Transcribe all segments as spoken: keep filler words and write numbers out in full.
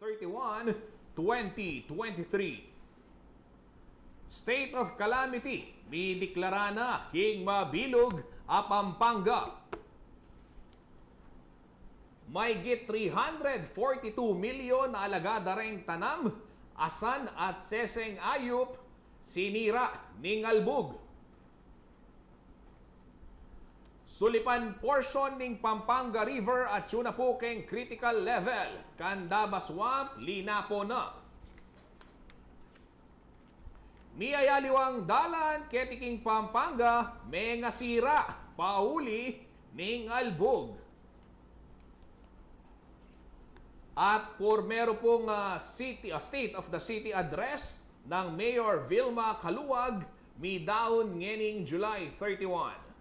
Thirty-one, twenty twenty-three. State of calamity, midiklara na king mabilug a Pampanga. Maygit three hundred forty-two milyon a alagad a reng tanam, asan at seseng ayup, sinira ning albug. Sulipan portion ning Pampanga River atyu na pu keng critical level, Candaba Swamp, linapo na. Miyayaliwang dalan keti king Pampanga mengasira, pauli ning albug. At pormeru pung, ah, city, ah, State of the City Address nang Mayor Vilma Caluag, midaun ngening July thirty-one.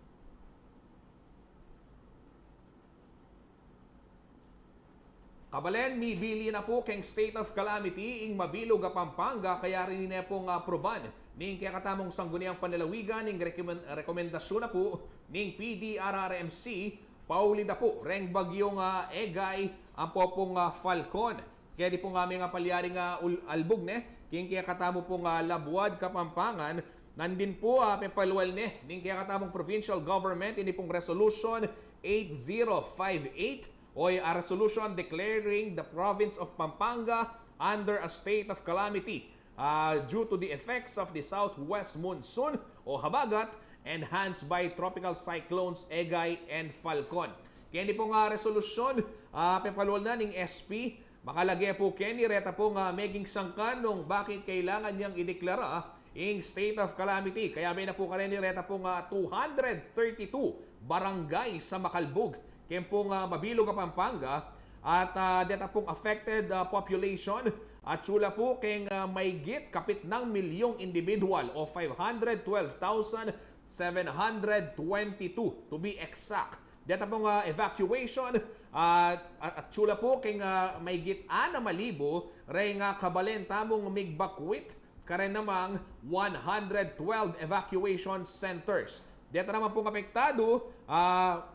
Kabalen, mibili na pu keng state of calamity ing mabilug a Pampanga, kayari ne pung, ah, apruban ning kekatamung Sangguniang Panlalawigan ing rekomen-, rekomendasyun na pu ning P D R R M C, pauli da pu reng bagyung, ah, Egay ampo pung, ah, Falcon. Keti pung, ah, mengapalyari nga ul-, albug ne king kekatamu pung, ah, Labuad, Kapampangan, nandin pu, ah, pepalwal ne ning kekatamung provincial government ini pung Resolution eight zero five eight, o, ah, resolution declaring the province of Pampanga under a state of calamity. ah, due to the effects of the southwest monsoon o habagat, enhanced by Tropical Cyclones Egay and Falcon. Keni pung, ah, resolusyon, ah, pepalwal na ning S P, makalage pu keni reta pung, ah, meging sangkan nung bakit kailangan niyang ideklara ing state of calamity. Kayabe na pu kareni reta pung, ah, two hundred thirty-two barangay sa Macalbug, keni pung, ah, mabilug a Pampanga, at, ah, deta pung affected, ah, population, atyu la pu keng, ah, maygit kapitnang milyung individual o five hundred twelve thousand seven hundred twenty-two to be exact. Deta pung, ah, evacuation, ah, at, atyu la pu keng, ah, maygit anam a libu reng, ah, kabalen tamung migbakwit, karen namang one hundred twelve evacuation centers. Deta naman pung apektadu, ah,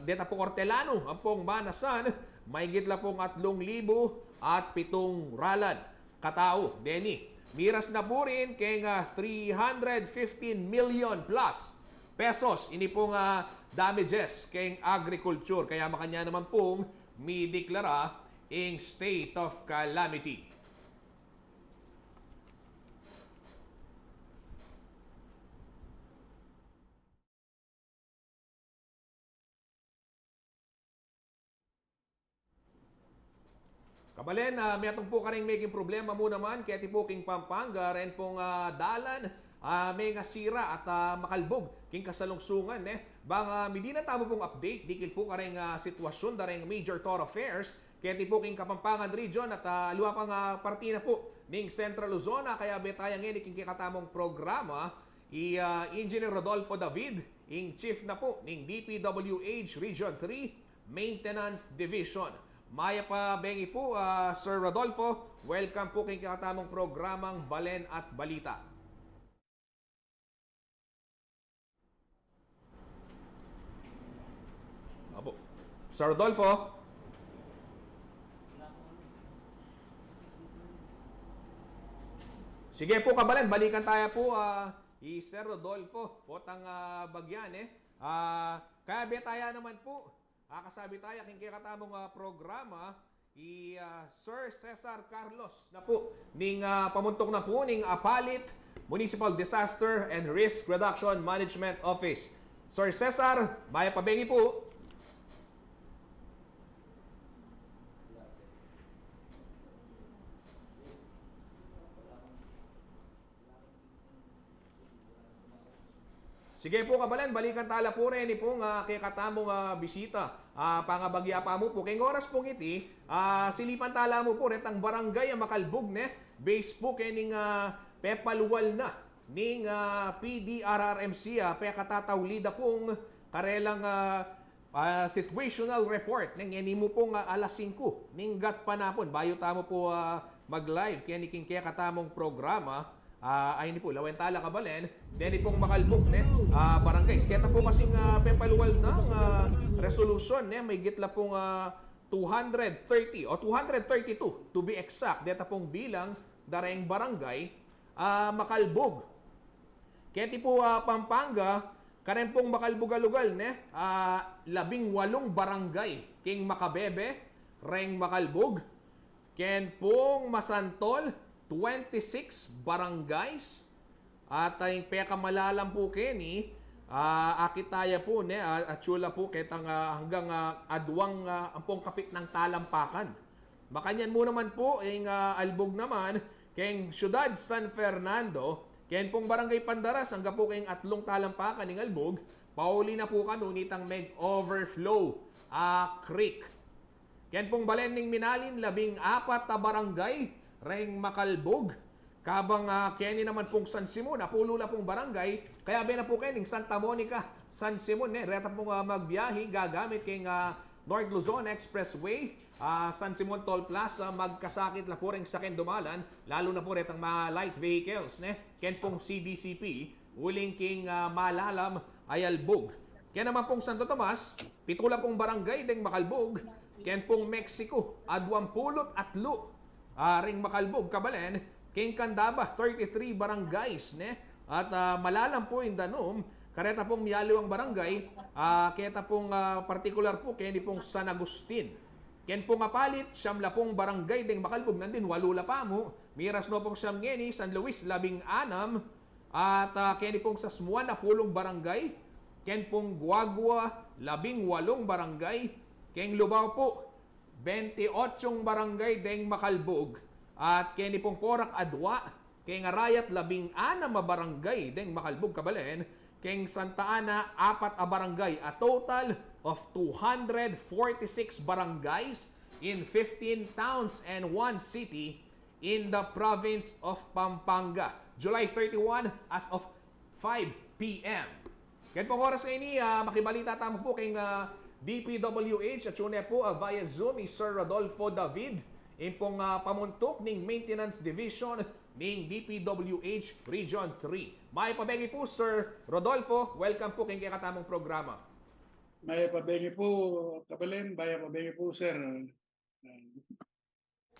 deta pung ortelanu ampong manasan, maygit la pung atlung libu at pitung ralan katau deni. Miras na pu rin keng, ah, three hundred fifteen million plus pesos ini pung, ah, damages keng agriculture. Kaya makanyan naman pung mideklara ing state of calamity. Kabalen, ah, metung pu kareng meging problema mu naman keti pu king Pampanga, reng pung, ah, dalan, ah, mengasira at, ah, makalbug king kasalungsungan, ne? Bang, ah, midi na tamu pung update dikil pu kareng, ah, sitwasyun da reng major thoroughfares keti pu king Kapampangan Region at, ah, aliwa pang, ah, parti na pu ning Central Luzon. Kayabe taya ngeni king kekatamung programa i, ah, Engineer Rodolfo David, ing chief na pu ning D P W H Region three Maintenance Division. Mayap a bengi pu, ah, Sir Rodolfo. Welcome pu king kekatamung programang Balen at Balita. Apo. Sir Rodolfo? Sige pu, kabalen, balikan taya pu, ah, i Sir Rodolfo potang, ah, bagyan, e. Ah, kayabe taya naman pu, ah, kasabi taya king kekatamung, ah, programa, i, ah, Sir Cesar Carlos na pu ning, ah, pamuntuk na pu ning Apalit Municipal Disaster and Risk Reduction Management Office. Sir Cesar, mayap a bengi pu. Sige pu, kabalen, balikan tala pu reni pung, ah, kekatamung, ah, bisita. Ah, pangabagya pa mu pu, keng oras pung iti, ah, silipan tala mu pu retang barangay a makalbug, ne? Base pu kening, ah, pepalwal na ning, ah, P D R R M C, ah, pekatatawlid da pung karelang, ah, ah, situational report, ne, ngeni mu pung, ah, alas singku ning gatpanapun, bayu tamu pu, ah, mag-live keni king kekatamung programa, ah, ayni pu, lawen tala, kabalen, deni pung makalbug, ne, ah, barangays. Keta pu kasing, ah, pepalwal nang, ah, resolution, ne, maygit la pung, ah, two hundred thirty o two hundred thirty-two, to be exact, deta pung bilang da reng barangay, ah, makalbug. Keti pu, ah, Pampanga, karen pung makalbug a lugal, ne? Ah, labing walung barangay king makabebe reng makalbug. Ken pung masantol, twenty-six barangays. At ing pekamalalam pu keni, ah, akit taya pu, ne? Ah, atsu la pu ketang, ah, anggang, ah, aduang, ah, ampong kapitnang talampakan. Makanyan mu naman pu ing, ah, albug naman keng Syudad San Fernando, ken pung Barangay Pandaras, angga pu keng atlung talampakan ning albug, pauli na pu kanu nitang meg-overflow a creek. Ken pung balen ning Minalin, labing apat a barangay reng makalbug. Kabang, ah, keni naman pung San Simon, apulu la pung barangay, kayabe na pu kening Santa Monica, San Simon, ne, reta pung, ah, magbiyahi gagamit keng, ah, North Luzon Expressway, ah, San Simon Toll Plaza, magkasakit la pu reng saken dumalan, lalu na pu retang mga light vehicles, ne, ken pung C D C P, uling king, ah, malalam a albug. Ken naman pung Santo Tomas, pitu la pung barangay deng makalbug, ken pung Mexico, aduang pulu't atlu, ah, ring makalbug, kabalen, king Candaba, thirty-three barangays, ne? At, ah, malalam pu ing danum, kareta pung mialiwang barangay, ah, keta pung, ah, partikular pu, keni pung San Agustin. Ken pung Apalit, siyam la pung barangay deng makalbug, nandin walu la pamu, Miras no pung siyam ngeni, San Luis, labing anam, at, ah, keni pung Sasmuan, napulung barangay, ken pung Guagua, labing walung barangay, keng Lubao pu, bente ochong barangay deng makalbug, at keni pung Porac, adua, keng Arayat, labing anam a barangay deng makalbug, kabalen, keng Santa Ana, apat a barangay, a total of two hundred forty-six barangays in fifteen towns and one city in the province of Pampanga. July thirty-one, as of five p.m. Ken pung oras ngeni, ah, makibalita tamu pu keng, ah, D P W H, atiu ne pu, ah, via Zoom, i Sir Rodolfo David, ing pung, ah, pamuntuk ning Maintenance Division ning D P W H Region three. Mayap a bengi pu, Sir Rodolfo. Welcome pu keng kekatamung programa. Mayap a bengi pu, kabalen. Mayap a bengi pu, sir.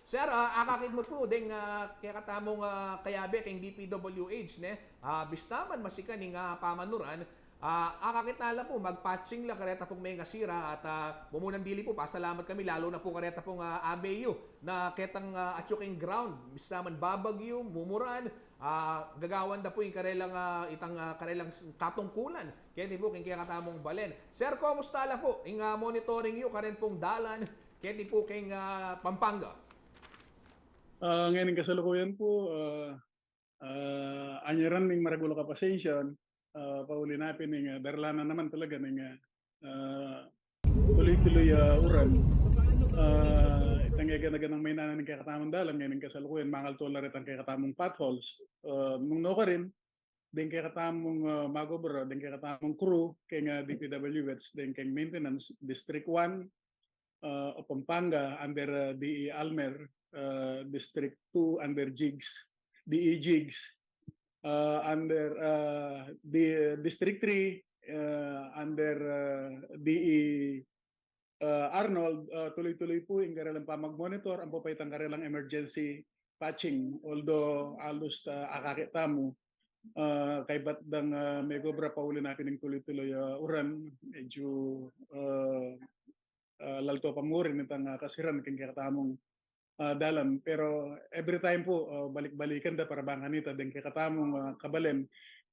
Sir, ah, akakit mu pu deng, ah, kekatamung, ah, kayabe keng D P W H, ne? Ah, bista man masikan ing, ah, pamanuran, ah, akakit na la pu, magpatching la kareta pung mengasira at, ah, mumunang dili pu, pasalamat kami, lalu na pu kareta pung, ah, A B U na ketang, ah, atiu keng ground, bista man babagyu, mumuran, ah, gagawan da pu ing karelang, ah, itang, ah, karelang s-, katungkulan keti pu keng kekatamung balen. Sir, kumusta la pu ing, ah, monitoring yu karin pung dalan keti pu keng, ah, Pampanga? Ah, ngeni ing kasalukuyan pu, ah, ah, anyaran ning maragul a kapasensya, ah, pauli na pin ning, ah, daralanan naman talaga ning, ah, ah, tuloy-tuloy, ah, uran. Ah, itang e gana-ganang mainanan ning kekatamung dalan, ngeni ing kasalukuyan, mangalto la retang kekatamung potholes. Ah, nung nukarin, deng kekatamung, ah, mag-obra, deng kekatamung crew, keng, ah, D P W H, deng keng maintenance, District one, ah, of Pampanga, under, ah, D E Almer, ah, District two, under Jigs, D E Jigs, ah, under, ah, di-, District three, ah, under, ah, D E ah, Arnold, ah, tuloy-tuloy pu ing karelang pamag-monitor, ampo pa itang karelang emergency patching. Although, alus, ah, akakit tamu, ah, kaybat dang, ah, mag-obra pauli na pin ning tuloy-tuloy, ah, uran, medyu, ah, ah, lalto pa murin itang, ah, kasiran keng kekatamung ah, dalan. Pero every time pu, ah, balik-balikan da para bang kanita deng kekatamung, ah, kabalen,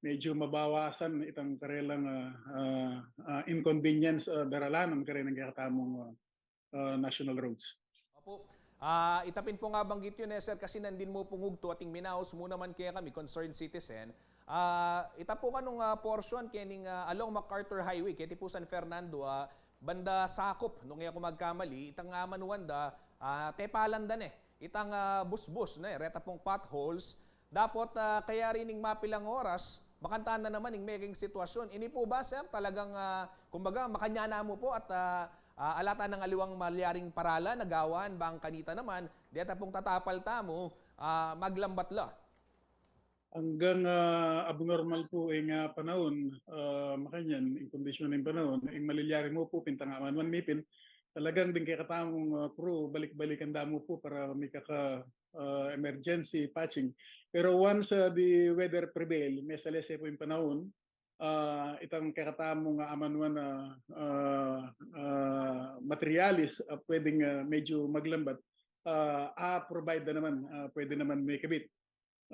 medyu mabawasan itang karelang, ah, ah, ah, inconvenience, ah, daralanan kareng kekatamung, ah, ah, national roads. Opu. Ah, ita pin pung banggit yu, eh, sir, kasi nandin mu pung ugtu ating minaus mu naman kekami, concerned citizen. Ah, ita pu kanung, ah, portion kening, ah, along MacArthur Highway, keti pu San Fernando, ah, banda Sacup, nung e ku magkamali, itang amanuan da, ah, tepalan da ne itang, ah, busbus, ne, reta pung potholes. Dapot, ah, kayari ning mapilang oras, makanyan na naman ing meging sitwasyun. Ini pu ba, sir, talagang, ah, kumbaga, makanyan na mu pu at, ah, ah, ala ta nang aliwang malyaring paralan a gawan bang kanita naman, deta pung tatapal tamu, ah, maglambat la? Anggang, ah, abnormal pu ing, ah, panaun, ah, makanyan, ing kondisyun ning panaun, ing malilyari mu pu, pin itang amanuan mi pin, talagang ding kekatamung, ah, crew, balik-balikan da mu pu para mikaka, ah, emergency patching. Pero once, ah, the weather prevail, mesalese pu ing panaun, ah, itang kekatamung, ah, amanuan, ah, ah, ah, materialis, ah, pwedeng, ah, medyu maglambat, ah, a-provide da naman, ah, pwede naman mikabit.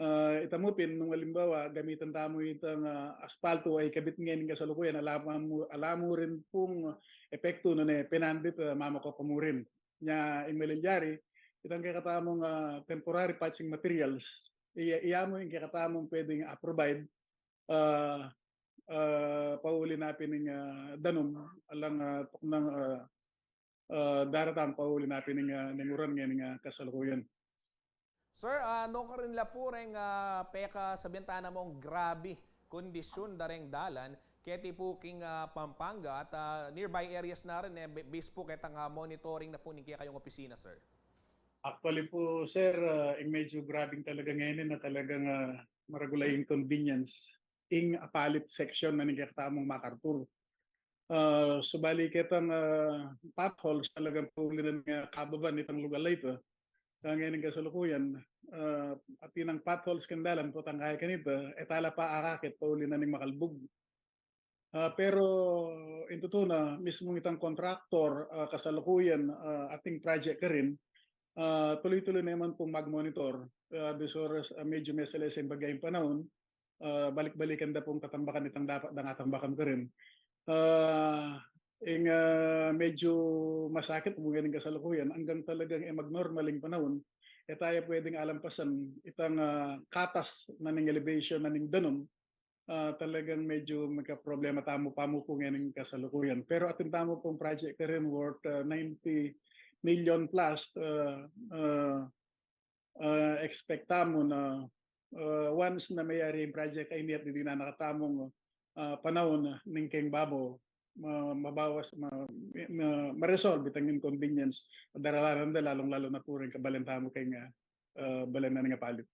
Ah, ita mu pin, nung alimbawa, gamitan tamu itang, ah, aspalto a ikabit ngening kasalukuyan, ala mu, ala mu rin pung epektu nune pinandit, ah, mamakup mu rin. Nya, ing malilyari, itang kekatamung, ah, temporary patching materials, iya, iya mu ing kekatamung pwedeng a-provide, ah, ah, pauli na pin ing, ah, danum, alang, ah, tuknang, ah, ah, daratang pauli na pin ing, ah, ning uran ngening, ah, kasalukuyan. Sir, ah, nukarin la pu reng, ah, pekasabian ta namung grabe kondisyun da reng dalan, keti pu king, ah, Pampanga at, ah, nearby areas na rin, eh, be-, base pu ketang, ah, monitoring na pu ning kekayung opisina, sir. Actually pu, sir, ah, ing medyu grabeng talaga ngeni na talagang, ah, maragul a inconvenience ing apalit section na ning kekatamung MacArthur. Ah, subali ketang, ah, potholes talagang pauli na ning, ah, kababan itang lugal a ita. Sa ngening kasalukuyan, ah, atin nang potholes keng dalan, potang kaya kanita, e tala pa akakit pauli na ning makalbug. Ah, pero ing tutu na, mismung itang kontraktor, ah, kasalukuyan, ah, atin project karin, Ah, tuloy-tuloy naman pong mag-monitor. Ah, dos oras, ah, medyo meselese ing bagya ing panaun, ah, balik-balikan da pong tatambakan itang dapat dang atambakan karin. Ah, ing, ah, medyo masakit mu ing kasalukuyan, anggang talagang e mag-normal ing panaun, e taya pwedeng alampasan itang, ah, katas na ning elevation na ning danum. Ah, talagang medyo magkaproblema tamu pa mu pu ngening kasalukuyan. Pero atin tamu pung project karin worth, ah, ninety million plus, ah, ah, ah, expect tamu na, ah, once na mayari ing project a ini at didinan na katamung, ah, panaun ning keng babo, ma-, mabawas, ma-, ma-, ma-resolve itang inconvenience a daralanan da, lalung-lalu na pu ring kabalen tamu keng, ah, ah, balen na ning apalit.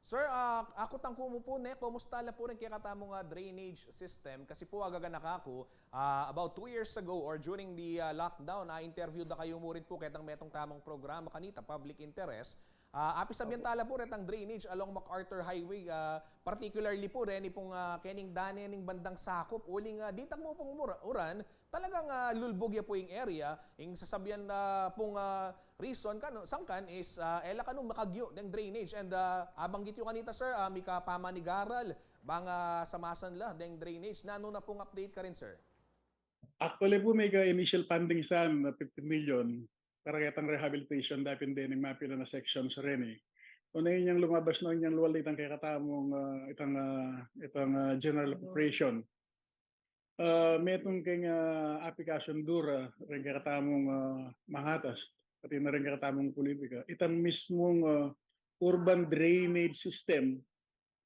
Sir, ah, aku tangku mu pu, ne, kumusta la pu rin kekatamung, ah, drainage system? Kasi pu, agaganaka ku, ah, about two years ago or during the, ah, lockdown, ah, interview da kayu mu rin pu ketang metung tamung programa kanita, public interest. Ah, apisabian tala pu retang drainage along MacArthur Highway, ah, particularly pu reni pung, ah, kening dane ning bandang sakup, uling, ah, ditak mu pung mura-, uran, talagang, ah, lulbug ya pu ing area, ing sasabian, ah, pung, ah, reason kanu, sangkan is, ah, e la kanu makagyu deng drainage and, ah, abanggit yu kanita, sir, ah, mika pamanigaral, bang, ah, samasan la deng drainage. Nanu na pung update karin, sir? Actually pu, mika initial funding sana na fifty million para ketang rehabilitation dapin dening mapilan a sections reni. Nune inyang lumabas na, inyang luwal itang kekatamung, ah, itang, ah, itang, ah, general appropriation. Ah, metung keng, ah, aplikasyon dura ring kekatamung, ah, manghatas, pati na ring kekatamung politika. Itang mismung, ah, urban drainage system,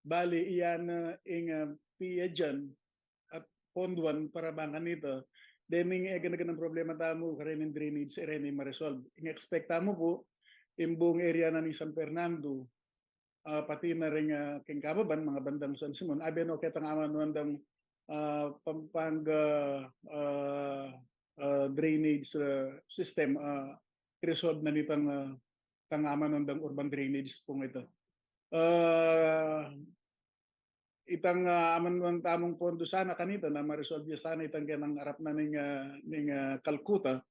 bali iya na ing, ah, piya dyan at ponduan para bang kanita. Dening e gana-ganang problema tamu karening drainage, e reni ma-resolve. Ing expect tamu pu, ing buung area na ning San Fernando, ah, pati na ring, ah, keng kababan, mga bandang San Simon, abe no ketang amanuan dang, ah, Pampanga, ah, ah, drainage, ah, system, ah, resolve na nitang, ah, tang amanuan dang urban drainage pung ita. Ah, itang, ah, amanuan tamung pondo sana kanita na ma-resolve ya sana itang kenang arap na ning, ah, ning, ah, Calcutta.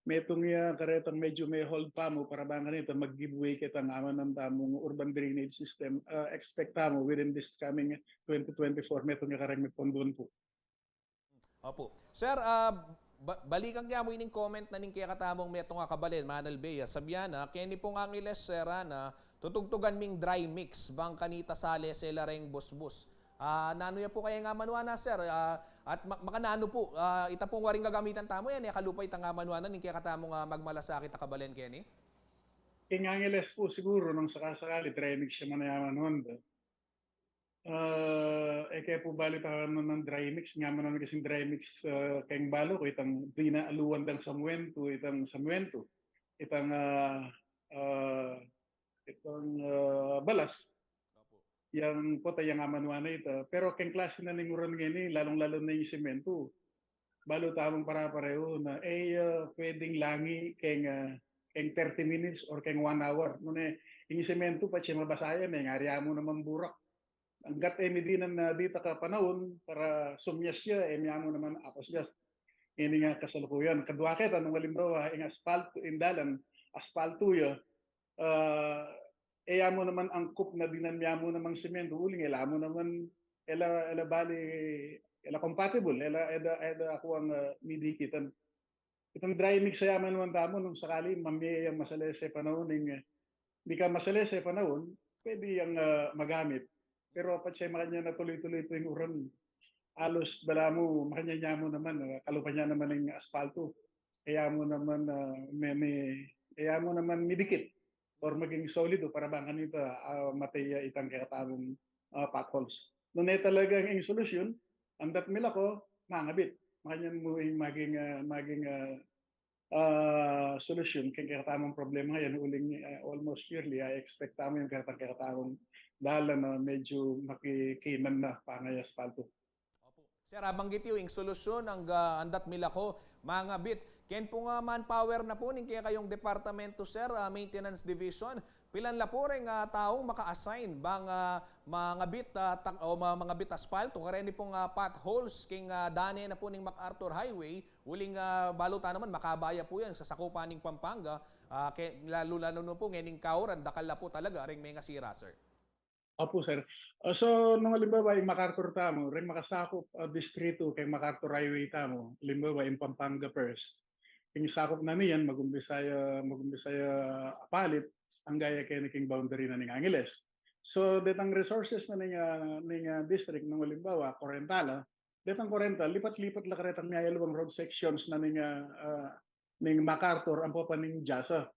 Metung ya karetang medyo me-hold pa mu para bang kanita mag-give way ketang amanuan tamung urban drainage system. Ah, expect tamu within this coming twenty twenty-four, metung ya kareng meponduan pu. Opo. Sir, ah, ba-, balikan ke mu ining comment na ning kekatamung metung a kabalen, Manal Bea. Sabian na, keni pung Angeles, sir, a, na tutugtugan ming dry mix bang kanita sale sela reng busbus. Ah, nanu ya pu kaya ing amanuan na, sir? Ah, at ma-, makananu pu, ah, ita pung waring gagamitan tamu, e ne kalupa itang amanuan na ning kekatamung, ah, magmalasakit a kabalen keni? Keng Angeles pu siguru nung sakasakali dry mix ya man a amanuan da. Ah, e ke pu bali ta naman dry mix, ing amanuan kasing dry mix, ah, keng balu ku, itang dinaaluan dang samuentu, itang samuentu, itang, ah, ah, itang, ah, balas. Yang pota yang amanuan na ita. Pero keng klasi na ning uran ngeni, lalung-lalu na ing sementu, balu tamung para-parehu na, e, ah, pwedeng langi keng, ah, keng thirty minutes or keng one hour. Nune, ing sementu patse mabasa ya, mengari ya mu naman burak. Anggat e mi dinan na ditak a panaun para sumyas ya, e mi ya mu naman apasyas. Ini nga kasalukuyan. Kadua keta nung alimbawa, ing aspalto, ing dalan, aspalto ya, ah, e ya mu naman angkup na dinan mi ya mu namang sementu, uling e la mu naman, e la, e la bali, e la compatible, e la, e da, e da akuang, ah, midikitan. Itang dry mix a amanuan tamu nung sakali mamye yang masalese panaun, ing, ah, mika masalese panaun, pwede yang, ah, magamit. Pero patse makanyan a tuloy-tuloy pu ing uran, alus balamu makanyan ya mu naman, ah, kalupa ya naman ing aspalto. E ya mu naman, ah, me-, me-, e ya mu naman midikit or maging solido para bang kanita, ah, mate ya itang kekatamung, ah, potholes. Nune talagang ing solusyon, andat milako, mangabit. Makanyan mu ing maging, ah, maging, ah, ah, solusyon keng kekatamung problema ngeni, uling, ah, almost yearly, ah, expect tamu yang kekatang, kekatamung dalan na medyo makikinan na pangay aspalto. Opo. Sir, abanggit yu ing solusyon, ang, ah, andat milako mangabit. Ken pung, ah, manpower na pu ning kekayung departamento, sir, ah, maintenance division, pilan la pu reng, ah, taung maka-assign bang, ah, mangabit, ah, tak-, o ma-, mangabit asfalto kareni pung, ah, potholes king, ah, dane na pu ning MacArthur Highway, uling, ah, balu ta naman makabaya pu yan sa sakupan ning Pampanga, ah, ke-, lalu-lalu na pu ngening kauran, dakal la pu talaga reng mengasira, sir. Opo, sir. Ah, so, nung alimbawa, ing MacArthur tamu, reng makasakup, ah, distrito keng MacArthur Highway tamu, alimbawa, ing Pampanga First. Ing sakup na niyan, magumpisa ya, magumpisa ya Apalit, angga ya keni king boundary na ning Angeles. So, detang resources na ning, ah, ning, ah, district, nung alimbawa, kwarenta la, detang kwarenta, lipat-lipat la karetang miyayaluang road sections na ning, ah, ah, ning MacArthur, ampo pa ning Jasa.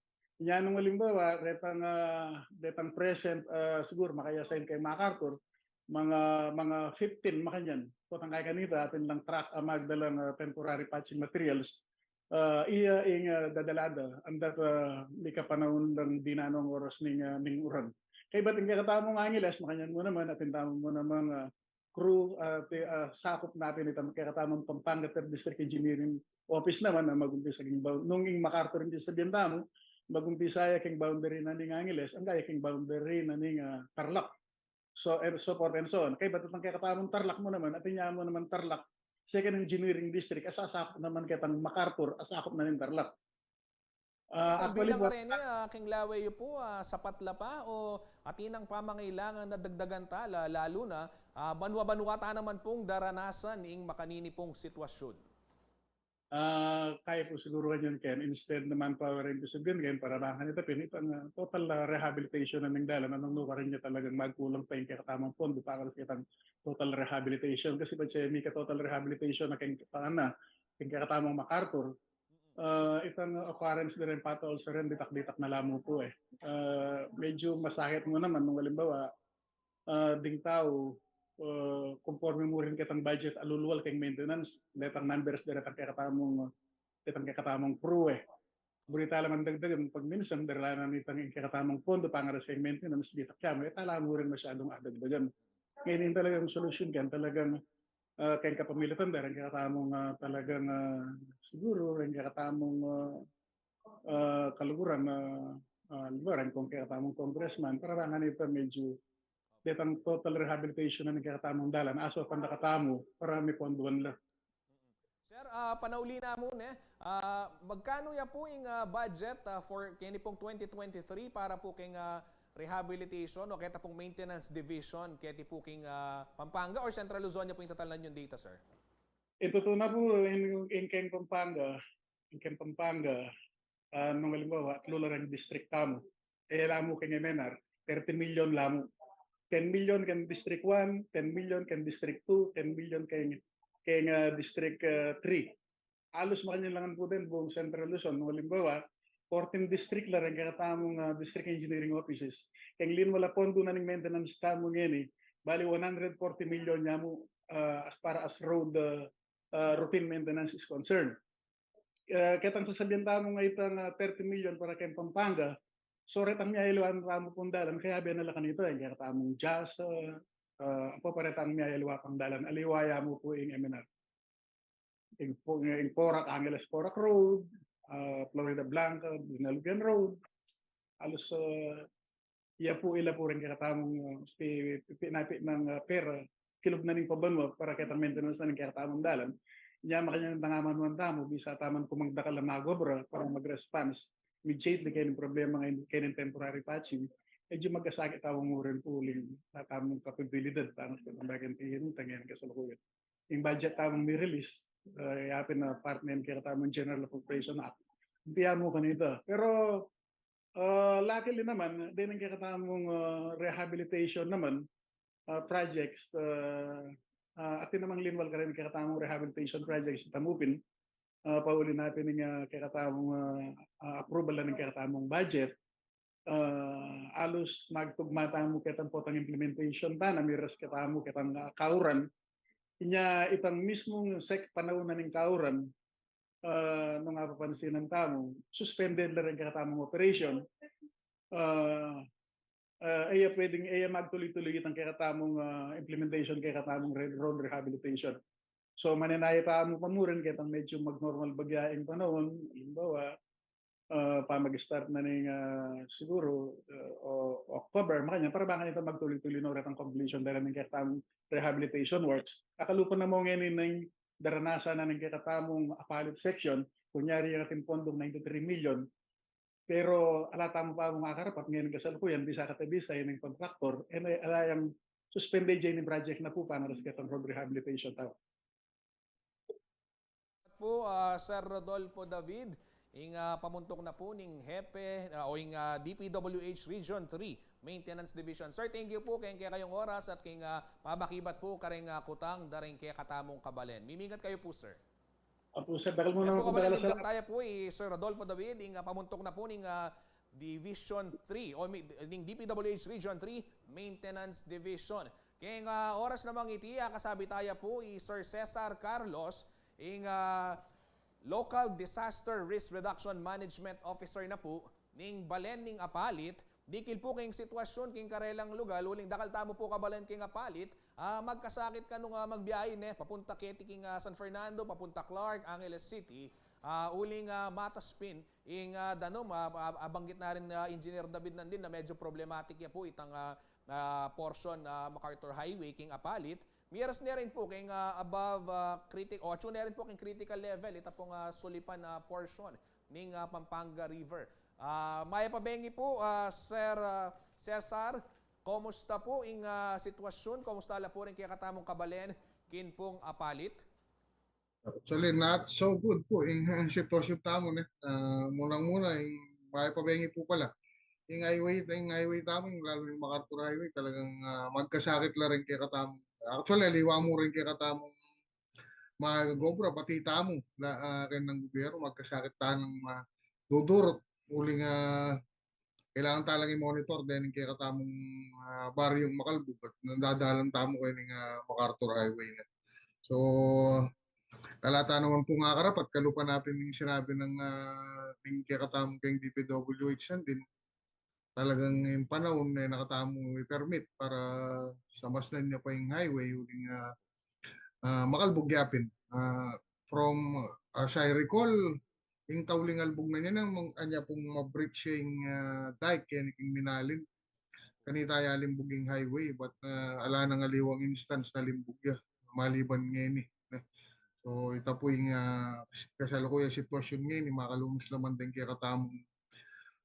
Inya nung alimbawa, detang, ah, detang present, ah, siguro maka-assign keng MacArthur, mga, mga fifteen makanyan. Potang kaya kanita, atin lang truck, ah, magdalang, ah, temporary patching materials. Ah, iya ing, ah, dadala da, andat, ah, mika panaun dang dinanung oras ning, ah, ning uran. Kaybat ing kekatamung Angeles, makanyan mu naman, atin tamu mu namang, ah, crew, ah, ti-, ah, sakup natin itang kekatamung Pampanga Third District Engineering Office naman na magumpisa king bound-, nung ing MacArthur ing sasabian tamu, magumpisa ya king boundary na ning Angeles, angga ya king boundary na ning, ah, Tarlac. So, and so forth and so on. Kaybat itang kekatamung Tarlac mu naman, atin ya mu naman Tarlac Second Engineering District, a sasakup naman ketang MacArthur, a sakup na ning Tarlac. Ah, actually, bilang po, kareni, ah, king lawe yu pu, ah, sapat la pa o atin nang pamangailangan na dagdagan ta, la-, lalu na, ah, banua-banua ta naman pung daranasan ing makanini pung sitwasyun? Ah, kaya pu siguro kanyan, Ken, instead na manpower ing sasabian, Ken, para bang kanita pin itang, ah, total, ah, rehabilitation na ning dalan, nung nukarin ya talagang magkulang pa ing kekatamung pondo para sa itang total rehabilitation. Kasi pag siya mika total rehabilitation na king, na, king kekatamung MacArthur, ah, itang occurrence da ring potholes rin, ditak-ditak na la mu pu e. Ah, medyo masakit mu naman nung alimbawa, ah, ding tau, ah, konforme mu rin ketang budget a lulual keng maintenance, detang numbers da retang kekatamung, detang kekatamung crew e. Buri tala mandagdagan pag minsan, daralan na nitang ing kekatamung pondo pangaras keng maintenance, ditak ya mu, e tala mu rin masyadung adagdagan. Ngeni ing talagang solusyon, Ken, talagang ah, keng kapamilatan da reng kekatamung, ah, talagang, ah, siguro reng kekatamung, ah, ah, kaluguran, ah, ah, halimbawa reng kong kekatamung congressman, para bang kanita medyo detang total rehabilitation na ning kekatamung dalan, aso panda katamu, para miponduan la. Sir, ah, panauli na mu, ne? Ah, magkanu ya pu ing, ah, budget, ah, for keni pung twenty twenty-three para pu keng, ah, rehabilitation o keta pung maintenance division keti pu king, ah, Pampanga or Central Luzon ya pu ing total na ninyung data, sir? Ing tutu na pu, ing, ing keng Pampanga, ing keng Pampanga, ah, nung alimbawa, atlu la reng district tamu. E la mu keng M N R, thirty million la mu. Ten million keng District one, ten million keng District two, ten million keng, keng, ah, District, ah, three. Alus makanyan la ngan pu den buung Central Luzon. Nung alimbawa, fourteen district la reng kekatamung, ah, district engineering offices. Keng linwa la pondo na ning maintenance tamu ngeni, bali one hundred forty million ya mu, ah, as far as road, ah, ah, routine maintenance is concerned. Ah, ketang sasabian tamu nga itang, ah, thirty million para keng Pampanga, so retang miyayaluan tamu pung dalan, kayabe na la kanita, ing kekatamung Jasa, ah, ampo pa retang miyayalua pang dalan, aliwa ya mu pu ing M N R. Ing po-, ing Porac, Angeles Porac Road, ah, Florida Blanca, Buenalubian Road. Alus, ah, iya pu, ila pu reng kekatamung, ah, pi-, pi-, pinapi nang, ah, pera, kilub na ning pabanua para ketang maintenance na ning kekatamung dalan. Inya makanyan ing tangamanuan tamu, bisa taman ku magdakal a mag-obra para mag-response immediately keni problema ngeni, keni temporary patching. Medyo magasakit tamu mu rin pu uling, ah, tamung kapabilidad, tamung kapabilidad, tamung kapabilidad, ing budget tamung mi-release, ah, yapin na part na ning kekatamung General Appropriation Act. Tiya mu kanita. Pero, ah, luckily naman, dening kekatamung, ah, rehabilitation naman, ah, projects, ah, ah, atin namang linwal kareng kekatamung rehabilitation projects itamu pin, ah, pauli na pin ning, ah, kekatamung, ah, ah, approval na ning kekatamung budget. Ah, alus magtugma tamu ketang potang implementation tana, miras ketamu ketang, ah, kauran. Inya itang mismung sek panaun na ning kauran, ah, nung apapansinan tamu, suspended la reng kekatamung operation. Ah, ah, e ya pwedeng, e ya magtuloy-tuloy itang kekatamung, ah, implementation kekatamung re-, road rehabilitation. So, manenaya tamu pa mu rin ketang medyo mag-normal bagya ing panaun, halimbawa, ah, pamag-start na ning, ah, siguro, ah, o October, makanyan, para bang kanita magtuloy-tuloy na ulit ang completion dahil ning kekatamung rehabilitation works. Akalupa na mu ngeni ning daranasan na ning kekatamung Apalit section, kunyari ing ating pondong ninety-three million, pero ala tamu pa mung akarapat ngeni kasalukuyan, bisa kata bisa ing contractor, e ala yang suspended ya ing project na pu pangaras ketang road rehabilitation tau. Po, ah, Sir Rodolfo David, ing, ah, pamuntuk na po ning hepe, ah, o ing, ah, D P W H Region three Maintenance Division. Sir, thank you po keng kekayung oras at keng, ah, pabakibat po kareng, ah, kutang da ring kekatamung kabalen. Mimingat kayu po, sir. Apo, sir, dakal mu naman po, Kabalen, dakal a taya po i Sir Rodolfo David, ing, ah, pamuntuk na po ning, ah, Division three o mi- ning D P W H Region three Maintenance Division. Keng, ah, oras namang iti, ah, kasabi taya po i Sir Cesar Carlos, ing, ah, Local Disaster Risk Reduction Management Officer na po ning balen ning Apalit. Dikil po keng sitwasyun keng karelang lugal, uling dakal tamu po kabalen keng Apalit, ah, magkasakit kanu, ah, magbiyahe ne, papunta keti keng, ah, San Fernando, papunta Clark, Angeles City, ah, uling, ah, matas pin ing, ah, danum, ah, ah, abanggit na rin, ah, Engineer David nandin na medyo problematic ya po itang, ah, ah, portion, ah, MacArthur Highway keng Apalit. Miyaras ne rin po keng, ah, above, ah, critic o atyu ne rin po keng critical level ita pong, ah, sulipan, ah, portion ning, ah, Pampanga River. Ah, mayap a bengi po, ah, Sir, ah, Cesar, kumusta po ing, ah, sitwasyun? Kumusta la po ring kekatamung kabalen kin pong Apalit? Actually, not so good po ing, ing sitwasyun tamu, ne. Ah, munang-muna, ing mayap a bengi po pala. Ing highway, ing highway tamu, ing lalo ing MacArthur Highway, talagang, ah, magkasakit la ring kekatamu. Actually, aliwa mu ring kekatamung mag-obra, pati tamu, la, ah, keng gobyerno, magkasakit ta nang madudurut. Uling, ah, kailangan ta lang i-monitor dening kekatamung, ah, baryung Macalbug at nandadalan tamu kening, ah, MacArthur Highway na. So, ala ta naman pung akarapat, kalupa na pin ing sinabi nang, ah, ning kekatamung keng D P W H nandin, talagang ing panaun e na katamu i-permit para samasnan ya pa ing highway, uling, ah, ah, Macalbug ya pin. Ah, from, as I recall, ing tauling albug na niyan, anya pung ma-breach ya ing, ah, dike keni king Minalin. Kanita ya limbug ing highway, but, ah, ala nang aliwang instance na limbug ya maliban ngeni, ne. So, ita pu ing, ah, kasalukuyan sitwasyun ngeni, makalunus la man deng kekatamung,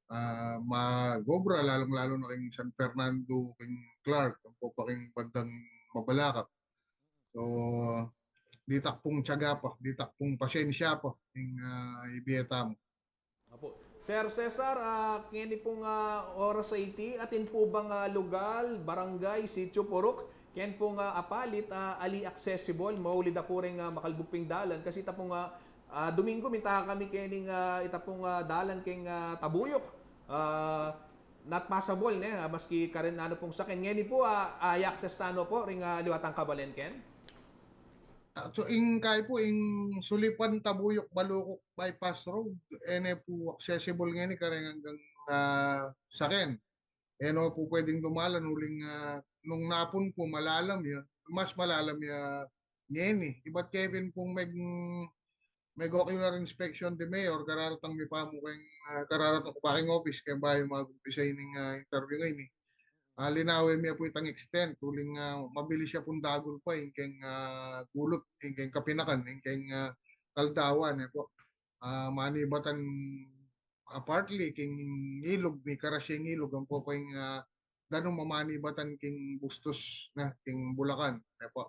ah, mag-obra, lalung-lalu na keng San Fernando, keng Clark, ampo pa keng bandang Mabalakak. So, ditak pung tiyaga pa, ditak pung pasensya pa ing, ah, ibie tamu. Opo. Sir Cesar, ah, ngeni pung, ah, oras a iti, atin po bang, ah, lugal, barangay, sitio, purok ken pung, ah, Apalit, ah, ali accessible, mauli da pu ring, ah, Macalbug pung dalan, kasi ita pung, ah, ah, Domingo minta kami kening, ah, ita pung, ah, dalan keng, ah, Tabuyok. Ah, not passable, ne, ah, maski karin nanu pung saken. Ngeni po, ah, ah, i-access tana pu ring, ah, aliwa tang kabalen, ken? Ah, so, ing kai pu, ing sulipan Tabuyok Balukok Bypass Road, e ne pu accessible ngeni kareng anggang, ah, saken. E no pu pwedeng dumalan uling, ah, nung napun pu malalam ya, mas malalam ya ngeni. Ibat kaya pin pung meg, meg-ocular inspection the mayor, kararatang mi pa mu keng, ah, kararatang ku pa keng office keng bayu mag-umpisa ining, ah, interview ngeni. Ah, linawe mi ya pu itang extent, uling, ah, mabilis ya pung dagul pa ing keng, ah, gulut, ing keng kapinakan, ing keng, ah, Kaldawan, e pu. Ah, manibatan, ah, partly keng ilug, mikaras ya ing ilug, ampo pa ing, ah, danum a manibatan keng Bustos, ne, keng Bulacan, e pu.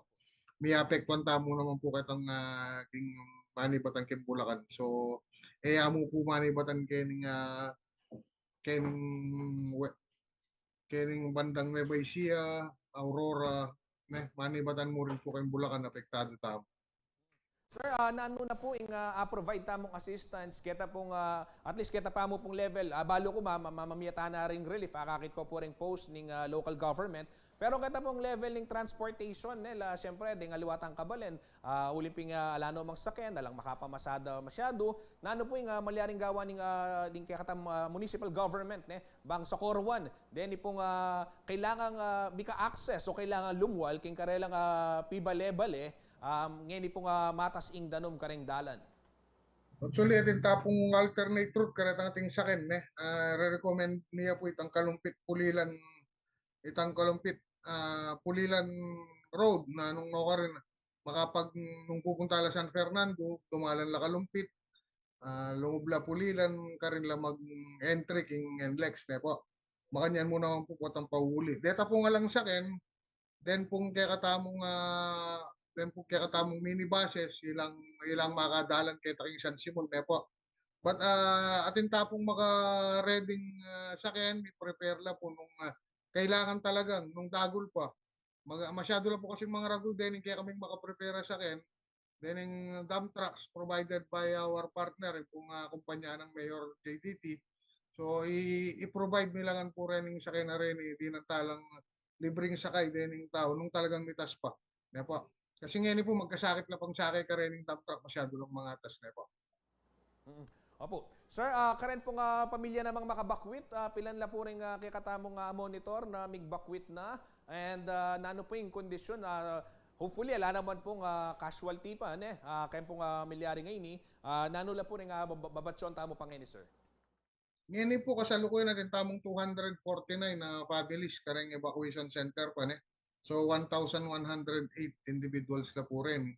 Miapektuan tamu naman pu ketang, ah, keng manibatan keng Bulacan. So, e ya mu pu manibatan keng, ah, keng we-, kening bandang Nueva Ecija, Aurora, ne, manibatan mu rin pu keng Bulacan, apektadu tamu. Sir, ah, nanu na pu ing, ah, a-provide tamung assistance keta pung, ah, at least keta pa mu pung level, ah, balu ku ma-, ma-, mamamie tana ring relief, akakit ku pu ring post ning, ah, local government. Pero keta pung level ning transportation, ne, la, siyempre, deng aliwa tang kabalen, ah, uli pin, ah, ala no mang saken, alang makapamasada masyadu, nanu pu ing, ah, malyaring gawa ning, ah, ding kekatamung, ah, municipal government, ne, bang sakoruan deni pung, ah, kailangan, ah, mika-access o kailangan lumwal keng karelang, ah, pibale-bale, Um, ngeni pung, ah, matas ing danum kareng dalan. Actually, atin ta pung alternate route kareta ating saken, ne. Ah, re-recommend mi ya pu itang Kalumpit Pulilan, itang Kalumpit, ah, Pulilan Road na nung nukarin, makapag, nung pupunta la San Fernando, dumalan la Kalumpit, ah, lungub la Pulilan, karin la mag-entry king NLEX, ne pu. Makanyan mu naman pu potang pauli. Deta pung alang saken, den pung kekatamung, ah, den pung kekatamung minibuses, ilang, ilang makadalan keta king San Simon, ne pu. But, ah, atin ta pung maka-ready-ng, ah, saken, i-prepare la pu nung, ah, kailangan talagang, nung dagul pa. Mag-, masyadu la pu kasing mangaragul dening kekaming maka-prepare a saken, dening dump trucks provided by our partner, ing pung, ah, kumpanya nang Mayor J D T. So, i-, i-provide mi la ngan pu rening saken a reni, dinan ta lang libreng sakay dening tau nung talagang mitas pa. Ne pu. Kasi ngeni pu, magkasakit la pang sakay karening dump truck, masyadu lang mangatas, ne pu. Mm. Opu. Sir, ah, karen pung, ah, pamilya namang makabakwit, ah, pilan la pu ring, ah, kekatamung, ah, monitor na migbakwit na, and, ah, nanu pu ing kondisyon, ah, hopefully ala naman pung, ah, casualty pa, ne? Ah, karen pung, ah, milyari ngeni, ah, nanu la pu ring, ah, bab-, babatsyun tamu pa ngeni, sir? Ngeni pu, kasalukuyan atin tamung two hundred forty-nine na families kareng evacuation center pa, ne. So, one thousand one hundred eight individuals la pu ren.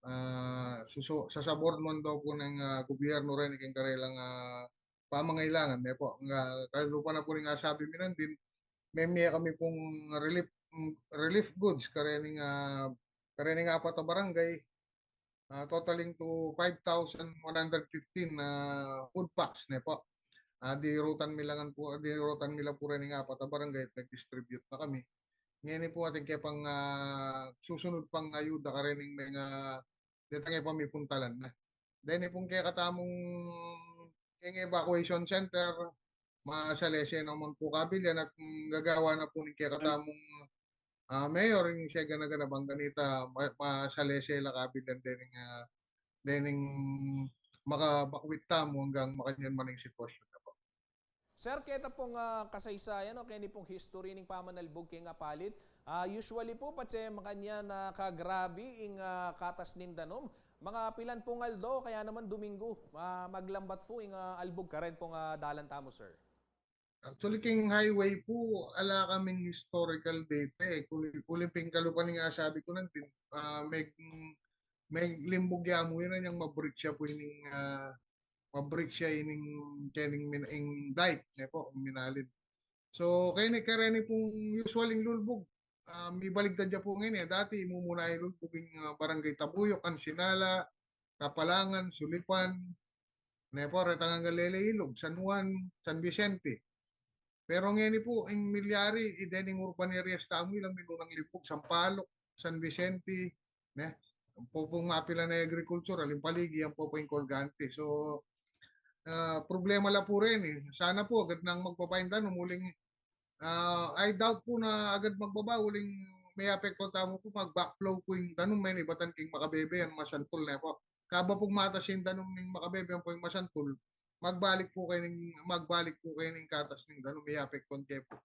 Ah, susu-, sasabornuan da pu ning, ah, gobyerno ren keng karelang, ah, pamangailangan, ne pu. Nga, kalupa na pu ning asabi mi nandin, memie kami pung relief, mm, relief goods karening, ah, karening apat a barangay, ah, totaling to five thousand one hundred fifteen na food packs, ne pu. Ah, dirutan mi la ngan pu, dirutan mi la pu rening apat a barangay at nag-distribute na kami. Ngeni pu atin ke pang, ah, susunod pang ayuda karening menga, deta nge pa mipuntalan na. Deni pung kekatamung keng evacuation center, masalese naman pu kabil yan at, mm, gagawan na pu ning kekatamung, ah, mayor, ing segana-gana bang kanita, ma-, masalese la kabil yan dening, ah, dening makabakwit tamu anggang makanyan man ing sitwasyon na pu. Sir, keta pung, ah, kasaysayan o keni pung history ning pamanalbug keng Apalit. Ah, usually pu, patse makanyan na kagrabi ing, ah, katas ning danum, mga pilan pung aldo, kaya naman Domingo, ah, maglambat pu ing, ah, albug karen pung, ah, dalan tamu, sir? Actually, keng highway pu, ala kaming historical data, eh. Kuli-, uling ping kalupa ning asabi ku nandin, ah, meg-, meglimbug ya mu, inyang ma-breach ya pu ining, ah, ma-breach ya ining, kening min-, ing dike, ne pu, minalid. So, keni, kareni pung usual ing lulbug, ah, mibaligtad ya pu ngeni, eh. Dati, mumuna ing lulbug ing, ah, Barangay Tabuyok, Ansinala, Kapalangan, Sulipan, ne pu, reta ngan Galele, Ilog, San Juan, San Vicente. Pero ngeni pu, ing milyari, i dening urban areas tamu, ilang minunang limbug, Sampaloc, San Vicente, ne? Ampo pung mapilan a agriculture, aling paligi, ampo pu ing Colgante. So, ah, problema la pu reni. Sana pu, agad nang magbaba ing danum, uling, ah, I doubt pu na agad magbaba, uling meapekto tamu pu, mag-backflow pu ing danum, menibatan king Macabebe, yan Masantul, ne pu. Kaba pung matas ing danum ning Macabebe ampo ing Masantul, magbalik pu kening, magbalik pu kening katas ning danum, meapekto ke pu.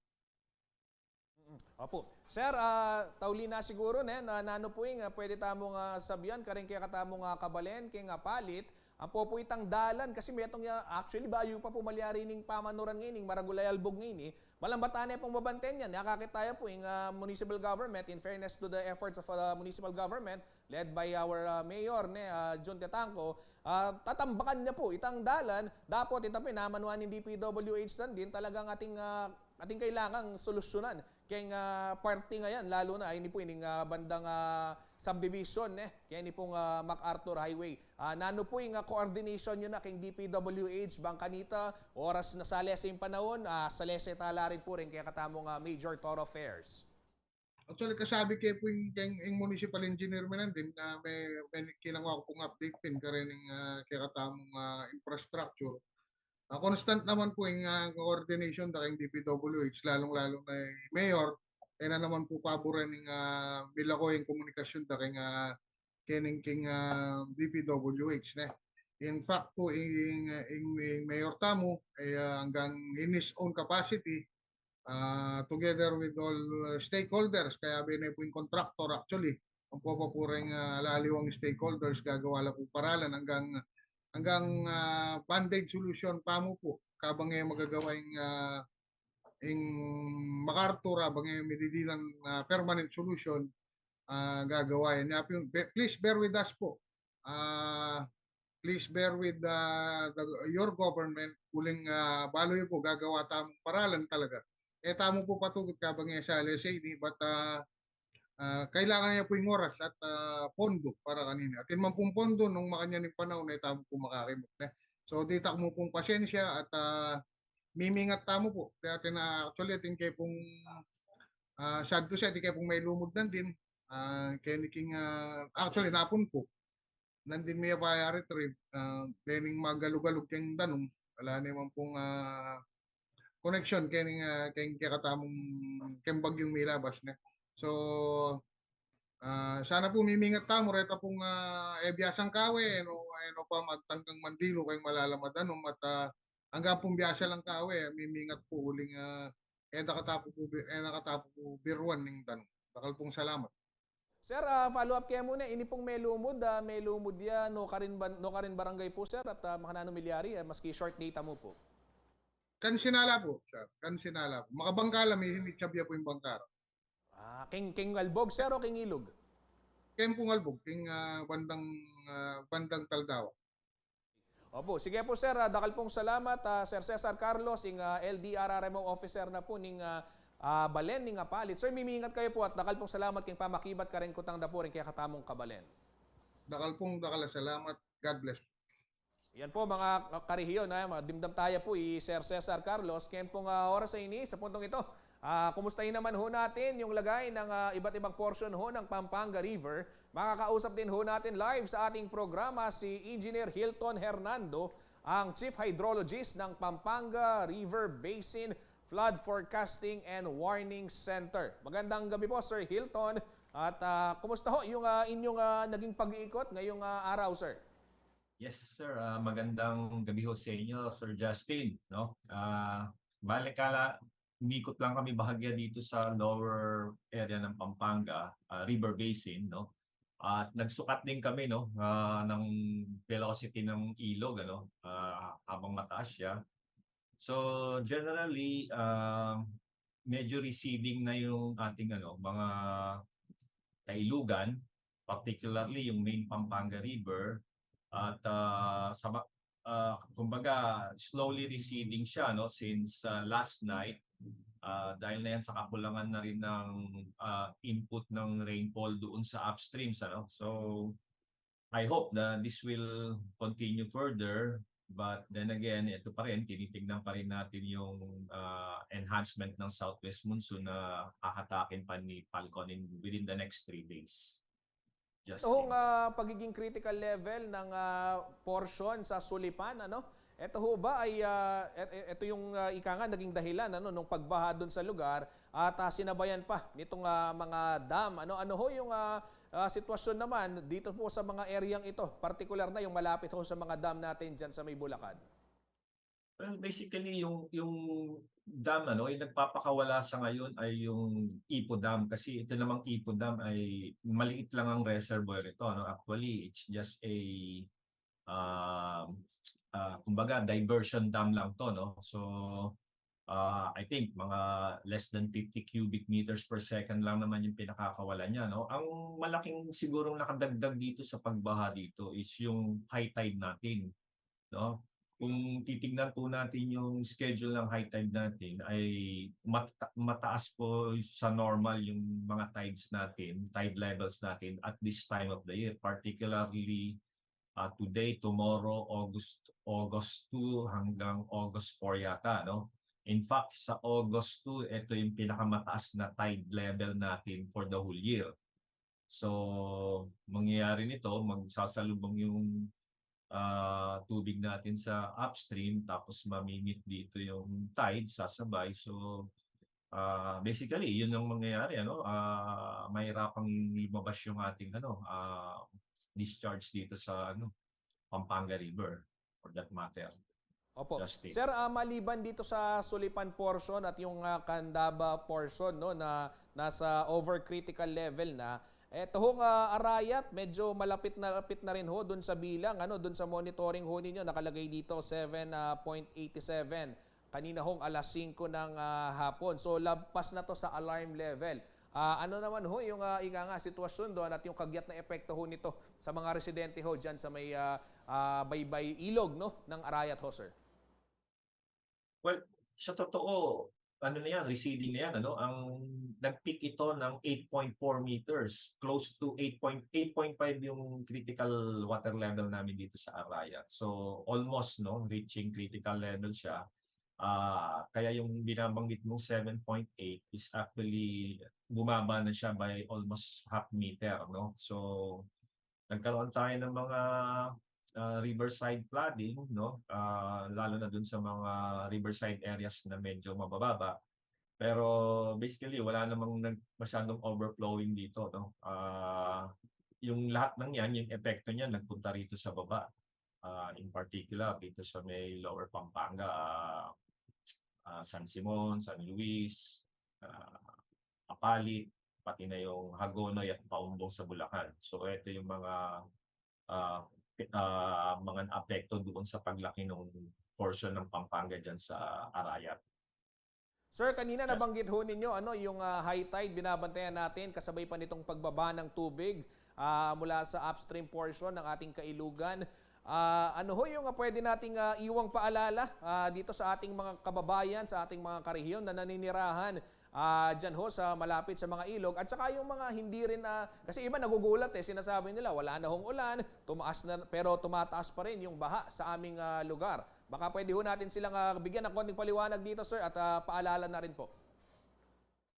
Mm, opu. Sir, ah, tauli na siguru, ne, na, nanu pu ing, ah, pwede tamung, ah, sabian kareng kekatamung, ah, kabalen keng Apalit, ampo pu itang dalan, kasi metung ya, actually, bayu pa pu malyari ning pamanuran ngeni, ning maragul a albug ngeni, malambatan ne pung babanten yan. Akakit taya pu ing, ah, municipal government, in fairness to the efforts of, ah, municipal government, led by our, ah, mayor, ne, ah, Jun Tetangco, ah, tatambakan ne pu itang dalan, dapot ita pu, namanuan ning D P W H nandin, talagang ating, ah, ating kailangang solusyunan keng, ah, parte ngeni, lalu na ini pu ining, ah, bandang, ah, subdivision, ne, keni pung, ah, MacArthur Highway. Ah, nanu pu ing, ah, coordination yu na keng D P W H bang kanita, oras na salese ing panaun, ah, salese tala rin pu reng kekatamung, ah, major thoroughfares? Actually, kasabi ke pu ing, keng, ing municipal engineer mi nandin, ah, me, me kinangwa ku pung update pin karening, ah, kekatamung, ah, infrastructure. Ah, constant naman pu ing, ah, coordination da keng D P W H, lalung-lalu na ing mayor, e na naman pu paburan ing, ah, milako ing komunikasyon da keng, ah, kening keng, ah, D P W H, ne. In fact pu, ing, ing, ing mayor tamu, e, ah, anggang in his own capacity, ah, together with all, ah, stakeholders, kayabe ne pu ing contractor actually, Ang po pa po rin, ah, laliwang stakeholders, gagawa la pung paralan anggang, anggang, ah, band-aid solution pa mu po. Kabang e magagawa ing, ah, ing MacArthur, abang e mididinan, ah, permanent solution, ah, gagawa yan. Kaya po, be-, please bear with us po. Ah, please bear with, ah, the, your government. Uling, ah, balu yu po, gagawa tamung paralan talaga. E tamu po patugut kabang e sali sa ini, but, ah, ah, kailangan ya po ing oras at, ah, pondo para kanini. Atin man pung pondo nung makanyan ing panaun, e tamu po makarimut, ne. So, ditak mu pung pasensya at, ah, mimingat tamu po. Kaya atin na, actually, atin kaya pung, ah, sad to say, atin kaya pung mailumud nandin. Ah, kaya ni King, ah, actually, napun po. Nandin mi ya pa retrieve, ah, dening magalugalug keng danum, ala ne man pung, ah, connection keng, ah, keng kekatamung, keng bagyung milabas, ne. So, ah, sana po mimingat tamu, reta pung, ah, e biasang kawe, e no, e no pa magtanggang mandilu keng malalam a danum at, ah, anggang pung biasa lang kawe, mimingat po uling, ah, e da katapu po bi-, e na katapu po biruan ning danum. Dakal pung salamat. Sir, ah, follow up kaya muna. Ini pung melumud, ah, melumud ya, no karin ban-, no karin barangay po, sir, at, ah, makananu milyari, ah, maski short data mu po. Kan Sinala po, sir. Kan Sinala po. Makabangka la, mi-, mitsab ya po ing bangka. Ah, king, king Albog, sir, o king Ilog? King pung Albog, king, ah, bandang, ah, bandang Taldawa. Opo, sige po, sir. Ah, dakal pong salamat, ah, Sir Cesar Carlos, ing, ah, L D R R M O officer na po ning, ah, ah, balen ning Apalit. Sir, mimingat kayu po at dakal pong salamat king pamakibat karing kutang da po ring kekatamung kabalen. Dakal pong dakal a salamat. God bless. Yan po, mga karihiyo, na, madimdam taya po i Sir Cesar Carlos. Kaya pong, ah, oras a ini, sa puntong ito, ah, kumustahin naman ho natin yung lagay ng, ah, iba't ibang portion ho ng Pampanga River. Makakausap din ho natin live sa ating programa si Engineer Hilton Hernando, ang Chief Hydrologist ng Pampanga River Basin Flood Forecasting and Warning Center. Magandang gabi po, Sir Hilton. At, ah, kumusta ho yung, ah, inyong, ah, naging pag-iikot ngayong, ah, araw, sir? Yes, sir. Ah, magandang gabi ho sa inyo, Sir Justin, no? Ah, bale kala, umikot lang kami bahagya dito sa lower area ng Pampanga, ah, River Basin, no? At nagsukat din kami, no, ah, ng velocity ng ilog, ano, ah, habang mataas siya. So, generally, ah, medyo receding na yung ating, ano, mga kailugan, particularly yung main Pampanga River. At, ah, sa ma-, ah, kumbaga, slowly receding siya, no, since, ah, last night. Ah, dahil na yan sa kakulangan na rin ng, ah, input ng rainfall doon sa upstreams, ano. So, I hope na this will continue further, but then again, ito pa rin, tinitignan pa rin natin yung, ah, enhancement ng southwest monsoon na hahatakin pa ni Falcon in, within the next three days. Justin. Itong, ah, pagiging critical level ng, ah, portion sa Sulipan, ano? Ito ho ba ay, ah, et-, et-, ito yung, ah, ika nga naging dahilan, ano, nung pagbaha dun sa lugar at, ah, sinabayan pa nitong, ah, mga dam, ano? Ano ho yung, ah, ah, sitwasyon naman dito po sa mga eryang ito, partikular na yung malapit ho sa mga dam natin dyan sa may Bulacan? Well, basically, yung, yung dam, ano, yung nagpapakawala sa ngayon ay yung Ipo Dam. Kasi ito namang Ipo Dam ay maliit lang ang reservoir ito, ano. Actually, it's just a, ah, ah, kumbaga, diversion dam lang to, no? So, ah, I think mga less than fifty cubic meters per second lang naman yung pinakakawala niya, no? Ang malaking sigurong nakadagdag dito sa pagbaha dito is yung high tide natin, no? Kung titignan po natin yung schedule ng high tide natin, ay mata-, mataas po sa normal yung mga tides natin, tide levels natin at this time of the year, particularly, ah, today, tomorrow, August, August two hanggang August four yata, no? In fact, sa August two, ito yung pinakamataas na tide level natin for the whole year. So, mangyayari nito, magsasalubong yung, ah, tubig natin sa upstream, tapos mamimit dito yung tide, sasabay. So, ah, basically, yun ang mangyayari, ano, ah, mahirapang lumabas yung ating, ano, ah, discharge dito sa, ano, Pampanga River, for that matter. Opo. Justin. Sir, ah, maliban dito sa Sulipan portion at yung, ah, Candaba portion, no, na nasa over critical level na, eto hong, ah, Arayat, medyo malapit na, lapit na rin ho dun sa bilang, ano, dun sa monitoring ho ninyo, nakalagay dito, seven point eighty seven. Kanina hong alas singko ng, ah, hapon. So, lagpas na 'to sa alarm level. Ah, ano naman ho yung, ah, ika nga, sitwasyon doon at yung kagyat na epekto ho nito sa mga residente ho diyan sa may, ah, ah, baybay ilog, no, ng Arayat ho, sir? Well, sa totoo, ano na 'yan, receding na 'yan, ano? Ang nag-peak ito ng eight point four meters, close to eight point, eight point five yung critical water level namin dito sa Arayat. So, almost, no, reaching critical level siya. Ah, kaya yung binabanggit mong seven point eight is actually bumaba na siya by almost half meter, no? So, nagkaroon tayo ng mga, ah, riverside flooding, no? Ah, lalo na dun sa mga riverside areas na medyo mabababa. Pero basically, wala namang nag-, masyadong overflowing dito, no? Ah, yung lahat ng 'yan, yung epekto niya nagpunta rito sa baba. Ah, in particular, dito sa may Lower Pampanga, ah, ah, San Simon, San Luis, ah, Apalit, pati na yung Hagonoy at Paumbong sa Bulacan. So, ito yung mga, ah, pi-, ah, mga naapekto doon sa paglaki ng portion ng Pampanga diyan sa Arayat. Sir, kanina nabanggit ho ninyo, ano, yung, ah, high tide, binabantayan natin, kasabay pa nitong pagbaba ng tubig, ah, mula sa upstream portion ng ating kailugan. Ah, ano ho yung, ah, pwede nating, ah, iwang paalala, ah, dito sa ating mga kababayan, sa ating mga karehiyon na naninirahan, ah, dyan ho sa malapit sa mga ilog, at saka yung mga hindi rin, ah, kasi iba nagugulat eh, sinasabi nila, "Wala na hong ulan, tumaas na, pero tumataas pa rin yung baha sa aming, ah, lugar." Baka pwede ho natin silang, ah, bigyan ng konting paliwanag dito, sir, at, ah, paalala na rin po.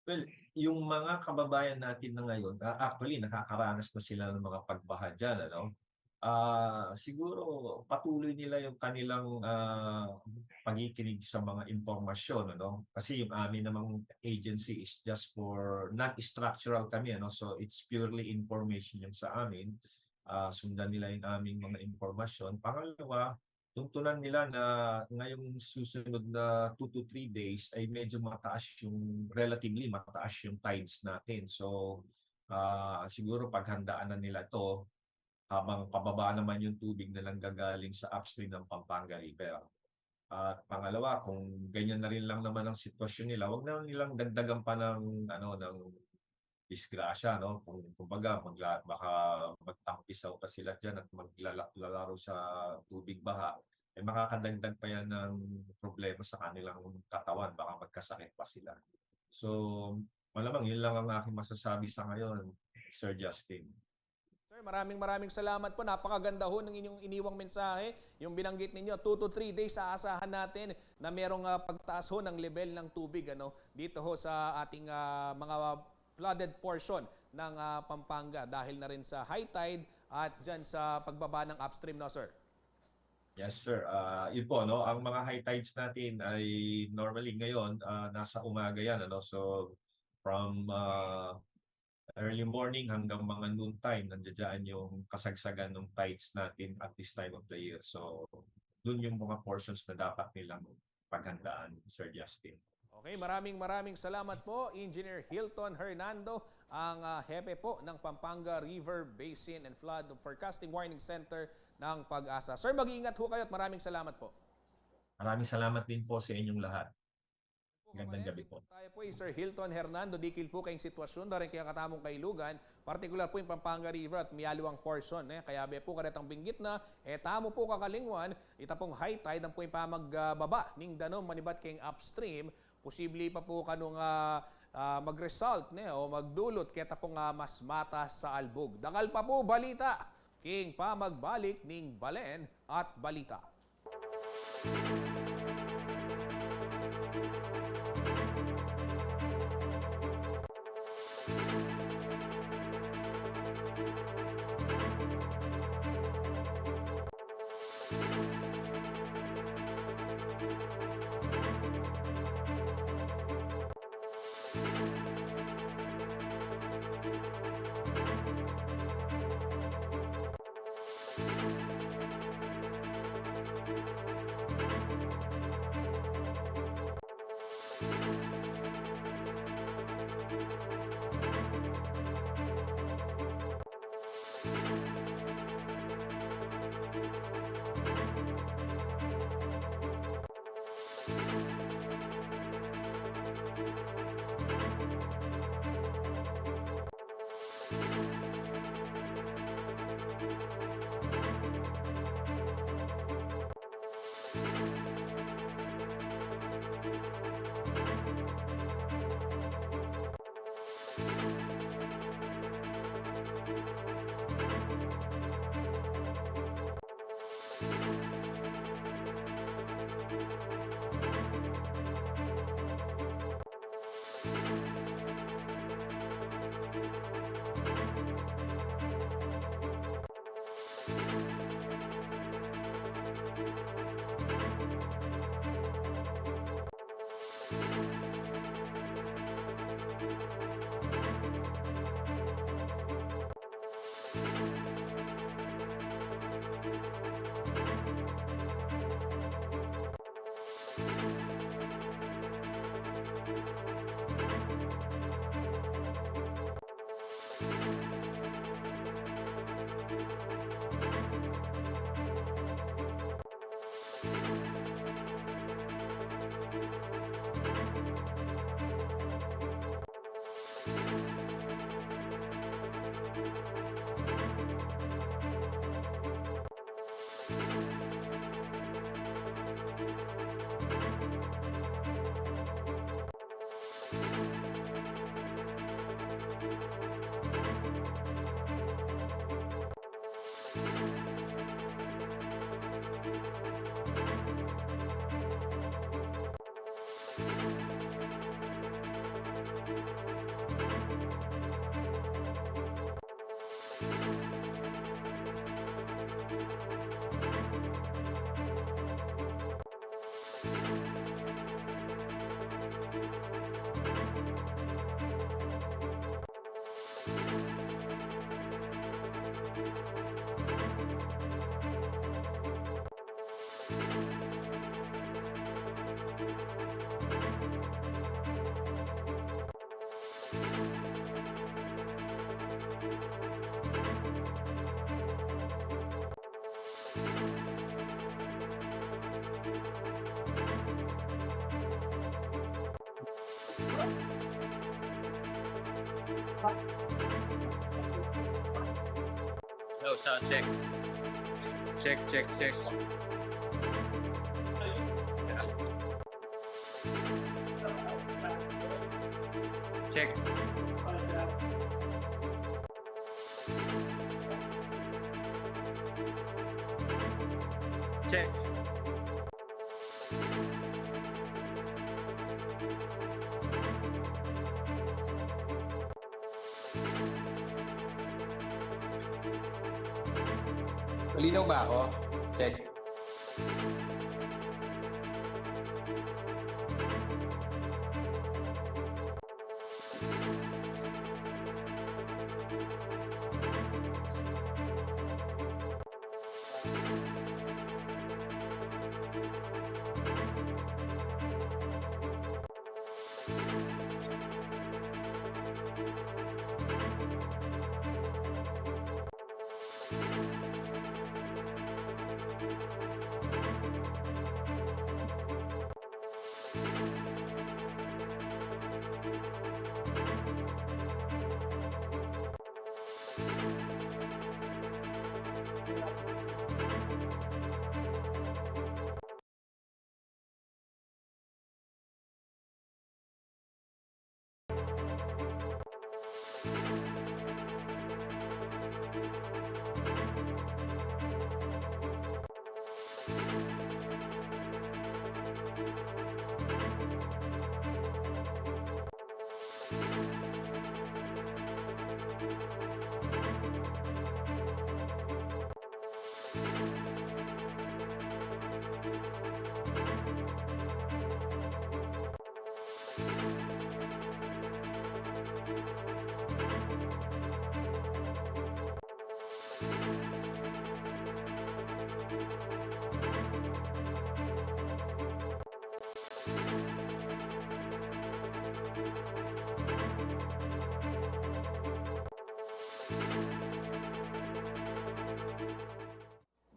Well, yung mga kababayan natin na ngayon, ah, actually, nakakaranas na sila ng mga pagbaha dyan, ano? Ah, siguro patuloy nila yung kanilang, ah, pakikinig sa mga impormasyon, ano? Kasi yung amin namang agency is just for, non-structural kami, ano? So, it's purely information yung sa amin. Ah, sundan nila yung aming mga impormasyon. Pangalawa, tuntunan nila na ngayong susunod na two to three days ay medyo mataas yung, relatively mataas yung tides natin. So, ah, siguro paghandaan na nila 'to habang pababa naman yung tubig na nanggagaling sa upstream ng Pampanga River. At pangalawa, kung ganyan na rin lang naman ang sitwasyon nila, wag na nilang dagdagan pa ng, ano, ng disgrasya, no? Kung, kumbaga, magla-, baka magtampisaw pa sila diyan at maglalaro sa tubig baha, eh, makakadagdag pa yan ng problema sa kanilang katawan, baka magkasakit pa sila. So, malamang yun lang ang aking masasabi sa ngayon, Sir Justin. Sir, maraming, maraming salamat po. Napakaganda ho ng inyong iniwang mensahe. Yung binanggit ninyo, two to three days, aasahan natin na merong, ah, pagtaas ho ng level ng tubig, ano, dito ho sa ating, ah, mga flooded portion ng, ah, Pampanga dahil na rin sa high tide at dyan sa pagbaba ng upstream, no, sir? Yes, sir. Ah, yun po, no? Ang mga high tides natin ay normally ngayon, ah, nasa umaga yan, ano? So, from, ah, early morning hanggang mga noon time, nandiyan yung kasagsagan ng tides natin at this time of the year. So, dun yung mga portions na dapat nilang paghandaan, Sir Justin. Okay, maraming, maraming salamat po, Engineer Hilton Hernando, ang, ah, hepe po ng Pampanga River Basin and Flood Forecasting Warning Center ng PAGASA. Sir, mag-iingat ho kayo at maraming salamat po. Maraming salamat din po sa inyong lahat. Magandang gabi po. Tayo po, Sir Hilton Hernando, dikil po kayong sitwasyon, daring kaya katamong kailugan, partikular po yung Pampanga River at miyaliwang portion, eh. Kaya be po karetang binggit na, eh, tamu po kakalingwan, ita pong high tide ang po yung pamagbaba ning danum manibat kayong upstream, posible pa po kanung, ah, ah, mag-result, ne, o magdulot keta pong, ah, mas matas a albug. Dakal pa pung balita, king pamagbalik ning Balen at Balita. Yo, sound check. Check, check, check. Check. Check. Malinaw ba ako? Check.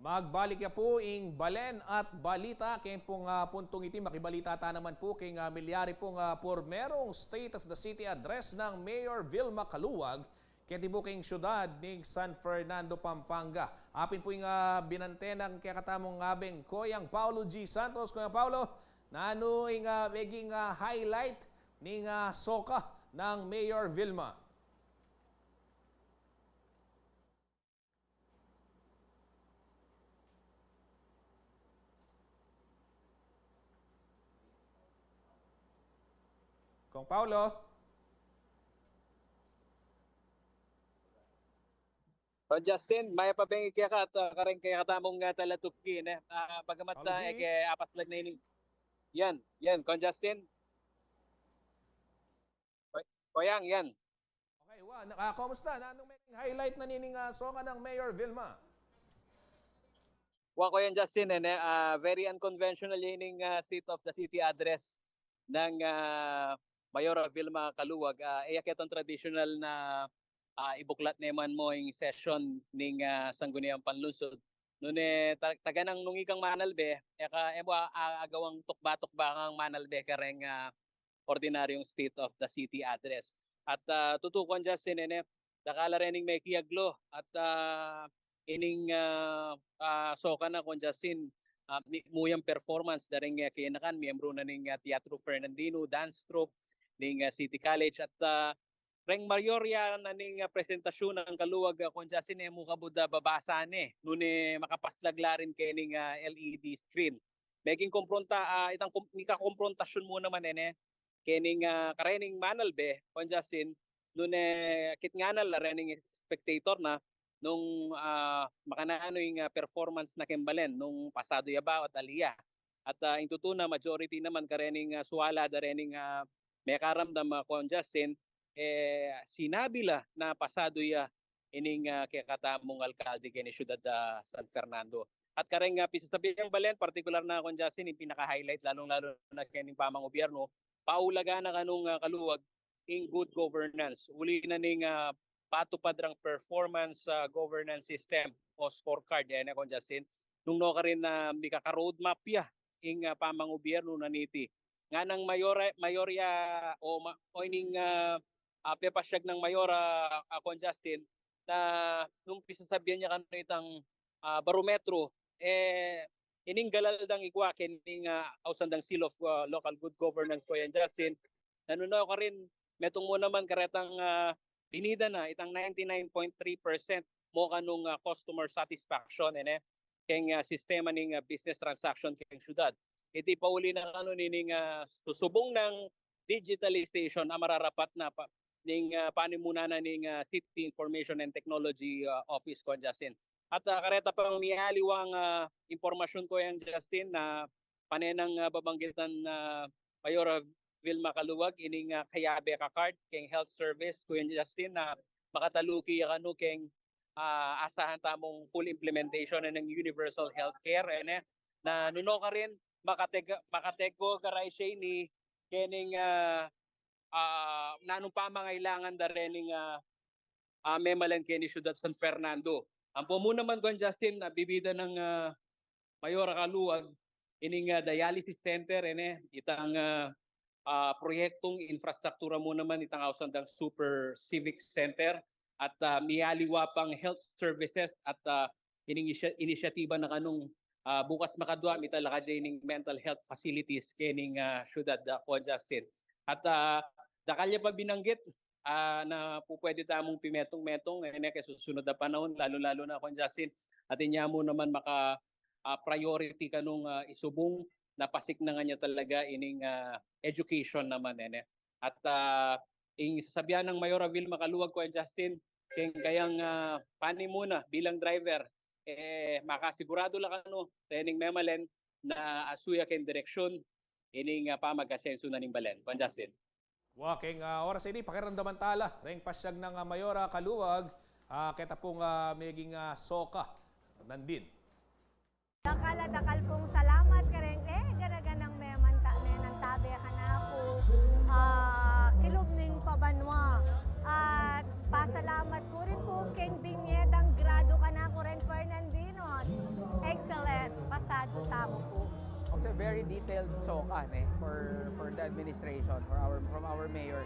Magbalik ya pu ing balen at balita. Keng pung, ah, puntung iti, makibalita ta naman pu keng, ah, milyari pung, ah, purmerung State of the City Address nang Mayor Vilma Caluag keti pu keng syudad ning San Fernando, Pampanga. Apin pu ing, ah, binante nang kekatamung abeng Koyang Paulo G Santos. Koyang Paulo, nanu ing, ah, meging, ah, highlight ning, ah, soka nang Mayor Vilma? Kong Paulo? Kong Justin, mayap a bengi keka at, ah, kareng kekatamung, ah, talatubki, ne? Ah, bagamat, ah, Paulo G? Ege, apaslag na ining, yan, yan, Kong Justin. Koyang, yan. Okay, wa, na, ah, kumusta? Na, anong meging highlight na nining, ah, soka nang Mayor Vilma? Wa, Koyang Justin, e, ne, ah, very unconventional ining, ah, State of the City Address nang, ah, Mayora Vilma Caluag. Ah, e ya ketang tradisyonal na, ah, ibuklat ne man mo ing session ning, ah, Sangguniang Panlungsod. Nune ta-, taganang nung ikang manalbe, e ka, e mo a-, a-, agawang tukba-tukba kang manalbe kareng, ah, ordinaryung State of the City Address. At, ah, tutu, Kong Justin, e ne, dakal a rening mekiaglo at, ah, ining, ah, ah, soka na, Kong Justin, ah, mi-, muyang performance da reng, ah, kayanakan, miyembru na ning, ah, Teatro Fernandino, dance troupe ning, ah, City College at, ah, reng mayorya na ning, ah, presentasyun nang Caluag, ah, Kong Justin, e mu kabud a babasa ne, nune makapaslag la rin kening, ah, L E D screen. Meging kompronta, ah, itang kom-, mika komprontasyun mu naman, e ne, kening, ah, karening manalbe, Kong Justin, nune akit nganal la rening spectator na nung, ah, makananu ing, ah, performance na keng balen nung pasadu ya ba o ali ya. At, ah, ing tutu na majority naman karening, ah, suala da rening, ah, mekaramdam, ah, Kong Justin, e, sinabi la na pasadu ya ining, ah, kekatamung alkalde keni syudad, ah, San Fernando. At kareng, ah, pisasabiang balen, partikular na, Kong Justin, ing pinaka-highlight, lalung-lalu na kening pamangubyernu, paulagan na kanung, ah, Caluag ing good governance. Uli na ning, ah, patupad rang performance, ah, governance system o scorecard, e ne, Kong Justin, nung nukarin na mikaka-roadmap ya ing, ah, pamangubyernu na niti. Nganang mayora-, mayorya o ma-, o ining, ah, ah, pepasyag nang Mayor, ah, ah, Kuan Justin, na nung pisasabian ya kanu itang, ah, barometro, e, ining galal dang ikua kening, ah, ausan dang Seal of, ah, Local Good Governance, Kuan Justin, na nung nukarin, metung mu naman karetang, ah, binida na itang ninety-nine point three percent mu kanung, ah, customer satisfaction, e ne, keng, ah, sistema ning, ah, business transaction keng syudad. Iti pauli na kanu nining, ah, susubung nang digitalization a mararapat na pa, ning, ah, panimunan na ning, ah, City Information and Technology, ah, Office, Kuan Justin. At, ah, kareta pang mialiwang, ah, impormasyun, Kuan Justin, na pane nang, ah, babanggitan na Mayor, ah, Vilma Caluag, ining, ah, Kayabe ka card keng health service, Kuan Justin, na makataluki ya kanu keng, ah, asahan tamung full implementation na ning universal healthcare, e ne, na nung nukarin, makateg-, makategogaray siya ini kening, ah, ah, nanung pamangailangan da rening, ah, ah, memalen keni Syudad San Fernando. Ampo mu naman, Kuan Justin, na bibida nang, ah, Mayor Caluag, ining, ah, dialysis center, e ne, itang, ah, ah, proyektung infrastruktura mu naman, itang ausan dang Super Civic Center, at, ah, mialiwa pang health services at, ah, ining isya-, inisyatiba na kanung, ah, bukas makadwa, mitalakad ya ining mental health facilities kening, ah, syudad, ah, Kuan Justin. At, ah, dakal ya pa binanggit, ah, na pupwede tamung pimetung-metung, e ne, keng susunud a panaun, lalu-lalu na, Kuan Justin, atin ya mu naman maka, ah, priority kanung, ah, isubung na pasiknangan ya talaga ining, ah, education naman, e ne. At, ah, ing sasabian nang Mayor Vilma Caluag, Kuan Justin, keng kayang, ah, panimuna bilang driver, e, makasiguradu la kanu rening memalen na asu ya keng direksyun ining, ah, pamag-asensu na ning balen. Kuan Justin. Wa, keng, ah, oras ini, pakiramdaman tala reng pasyag nang, ah, Mayor, ah, Caluag, ah, keta pung, ah, meging, ah, SOCA nandin. Dakal a dakal pung salamat kareng, e, gana-ganang memanta-, menantabe kanaku, ah, kilub ning pabanua. At pasalamat ku rin pu keng binye dang grado kanaku reng Fernandinos. Excellent. Pasadu tamu pu. It's a very detailed SOCA, ne, for, for the administration, for our, from our mayor.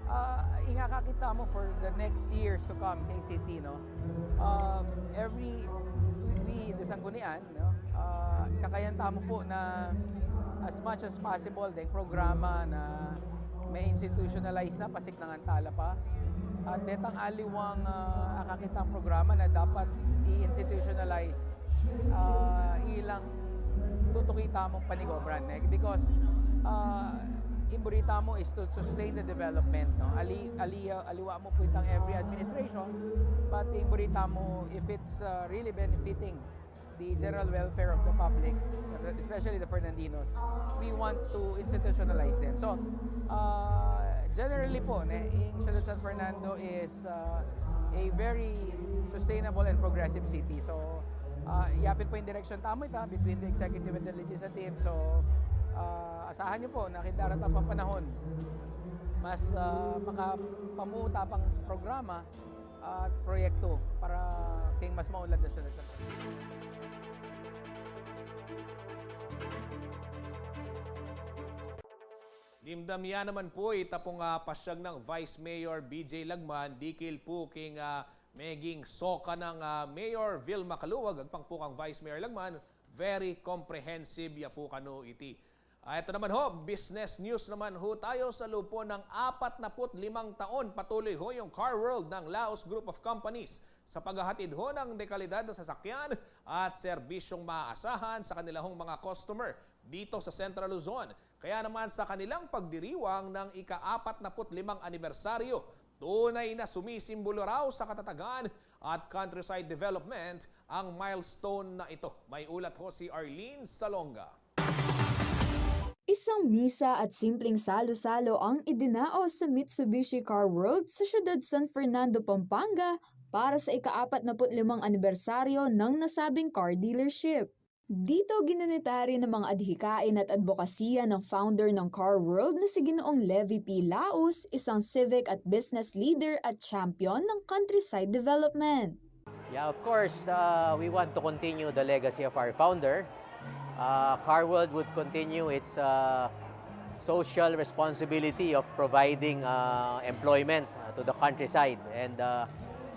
Ah, ing akakit tamu for the next years to come keng city, no? Ah, every, we, we, the Sanggunian, no? Ah, kakayan tamu pu na as much as possible deng programa na me-institutionalize na, pasiknangan tala pa. At detang aliwang, ah, akakit tang programa na dapat i-institutionalize, ah, ilang tutuki tamung panigobran, ne? Because, ah, ing buri tamu is to sustain the development, no? Ali-, ali-, aliwa mu pu itang every administration, but ing buri tamu, if it's, ah, really benefiting the general welfare of the public, especially the Fernandinos, we want to institutionalize them. So, ah, generally pu, ne, ing Syudad San Fernando is, ah, a very sustainable and progressive city. So, ah, yapin pu ing direksyon tamu ita, between the executive and the legislative. So, ah, asahan niyo pu na keng daratang pang panahon, mas, ah, makapamumuta pang programa at proyekto para keng mas maunlad na syudad. Dimdam ya naman pu ita pung, ah, pasyag nang Vice Mayor B J Lagman, dikil pu king, ah, meging SOCA nang, ah, Mayor Vilma Caluag, agpang pu kang Vice Mayor Lagman, very comprehensive ya pu kanu iti. Ah, eto naman ho, business news naman ho tayo. Sa loob po ng apat na put limang taon, patuloy ho yung Car World ng Laos Group of Companies sa paghahatid ho ng dekalidad na sasakyan at serbisyong maaasahan sa kanila hong mga customer dito sa Central Luzon. Kaya naman sa kanilang pagdiriwang ng ika-apat na put limang anibersaryo, tunay na sumisimbolo raw sa katatagan at countryside development ang milestone na ito. May ulat ho si Arlene Salonga. Isang misa at simpleng salo-salo ang idinaos sa Mitsubishi Car World sa siyudad San Fernando, Pampanga para sa ika-apat na put limang anibersaryo ng nasabing car dealership. Dito ginanita rin ng mga adhikain at adbokasya ng founder ng Car World na si Ginoong Levi P. Laus, isang civic at business leader at champion ng countryside development. Yeah, of course, uh, we want to continue the legacy of our founder. Uh, Car World would continue its uh, social responsibility of providing uh, employment uh, to the countryside. And uh,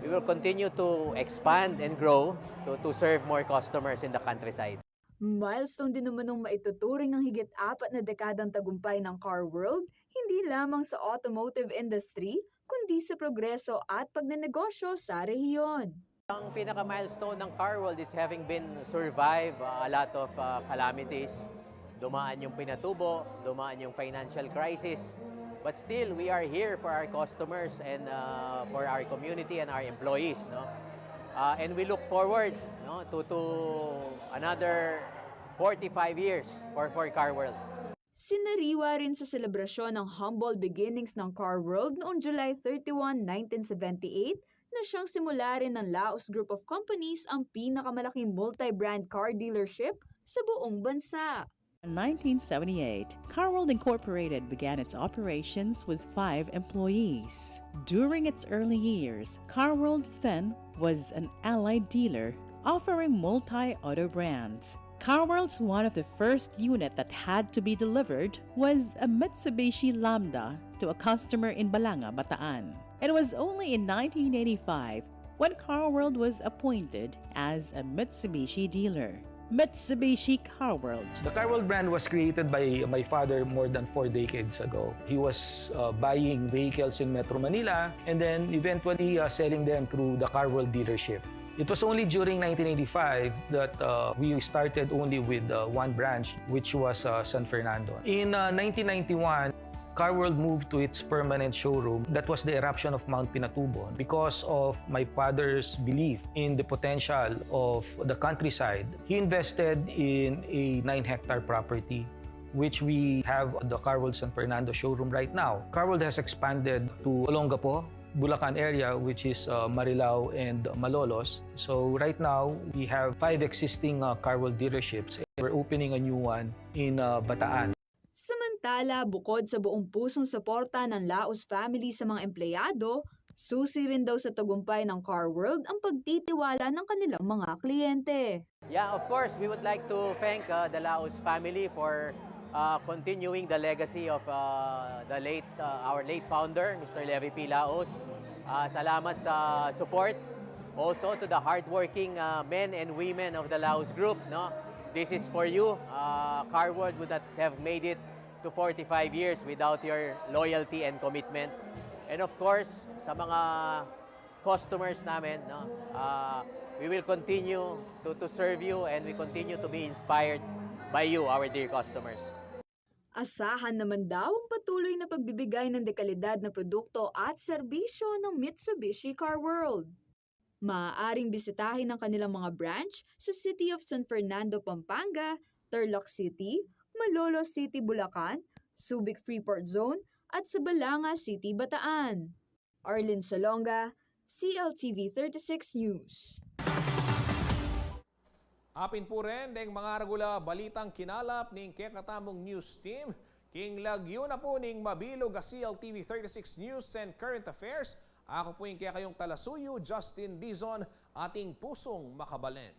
we will continue to expand and grow to, to serve more customers in the countryside. Milestone din naman nung maituturing ang higit apat na dekadang tagumpay ng Car World, hindi lamang sa automotive industry, kundi sa progreso at pagnenegosyo sa rehiyon. Ang pinaka-milestone ng Car World is having been survive uh, a lot of uh, calamities. Dumaan yung pinatubo, dumaan yung financial crisis. But still, we are here for our customers and uh, for our community and our employees, no? Uh, and we look forward, no, to, to another forty-five years for, for Car World. Sinariwa rin sa selebrasyon ng humble beginnings ng Car World noong July thirty-one, nineteen seventy-eight, na siyang simula rin ng Laos Group of Companies ang pinakamalaking multi-brand car dealership sa buong bansa. In nineteen seventy-eight, Car World Incorporated began its operations with five employees. During its early years, Car World then was an allied dealer offering multi-auto brands. Car World's one of the first unit that had to be delivered was a Mitsubishi Lambda to a customer in Balanga, Bataan. It was only in nineteen eighty-five when Car World was appointed as a Mitsubishi dealer. Mitsubishi Car World. The Car World brand was created by my father more than four decades ago. He was uh, buying vehicles in Metro Manila and then eventually uh, selling them through the Car World dealership. It was only during nineteen eighty-five that uh, we started only with uh, one branch, which was uh, San Fernando. In uh, nineteen ninety-one, Car World moved to its permanent showroom. That was the eruption of Mount Pinatubo. Because of my father's belief in the potential of the countryside, he invested in a nine hectare property, which we have the Car World San Fernando showroom right now. Car World has expanded to Olongapo, Bulacan area, which is uh, Marilao and Malolos. So right now, we have five existing uh, Car World dealerships. We're opening a new one in uh, Bataan. Samantala, bukod sa buong pusong suporta ng Laos family sa mga empleyado, susi rin daw sa tagumpay ng Car World ang pagtitiwala ng kanilang mga kliyente. Yeah, of course, we would like to thank uh, the Laos family for uh, continuing the legacy of uh, the late uh, our late founder, Mister Levi P. Laos. Uh, salamat sa support. Also to the hardworking uh, men and women of the Laos group, no? This is for you. Uh, Car World would not have made it to forty-five years without your loyalty and commitment. And of course, sa mga customers namin, no? Uh, we will continue to, to serve you and we continue to be inspired by you, our dear customers. Asahan naman daw ang patuloy na pagbibigay ng dekalidad na produkto at serbisyo ng Mitsubishi Car World. Maaaring bisitahin ang kanilang mga branch sa City of San Fernando, Pampanga, Tarlac City, Malolos City, Bulacan, Subic Freeport Zone, at sa Balanga City, Bataan. Arlene Salonga, C L T V thirty-six News. Apin pu ren deng mga regular balitang kinalap ning kekatamung news team. King lagyu na pu ning mabilug a C L T V thirty-six News and Current Affairs, aku pu ing kekayung talasuyu, Justin Dizon, ating pusung makabalen.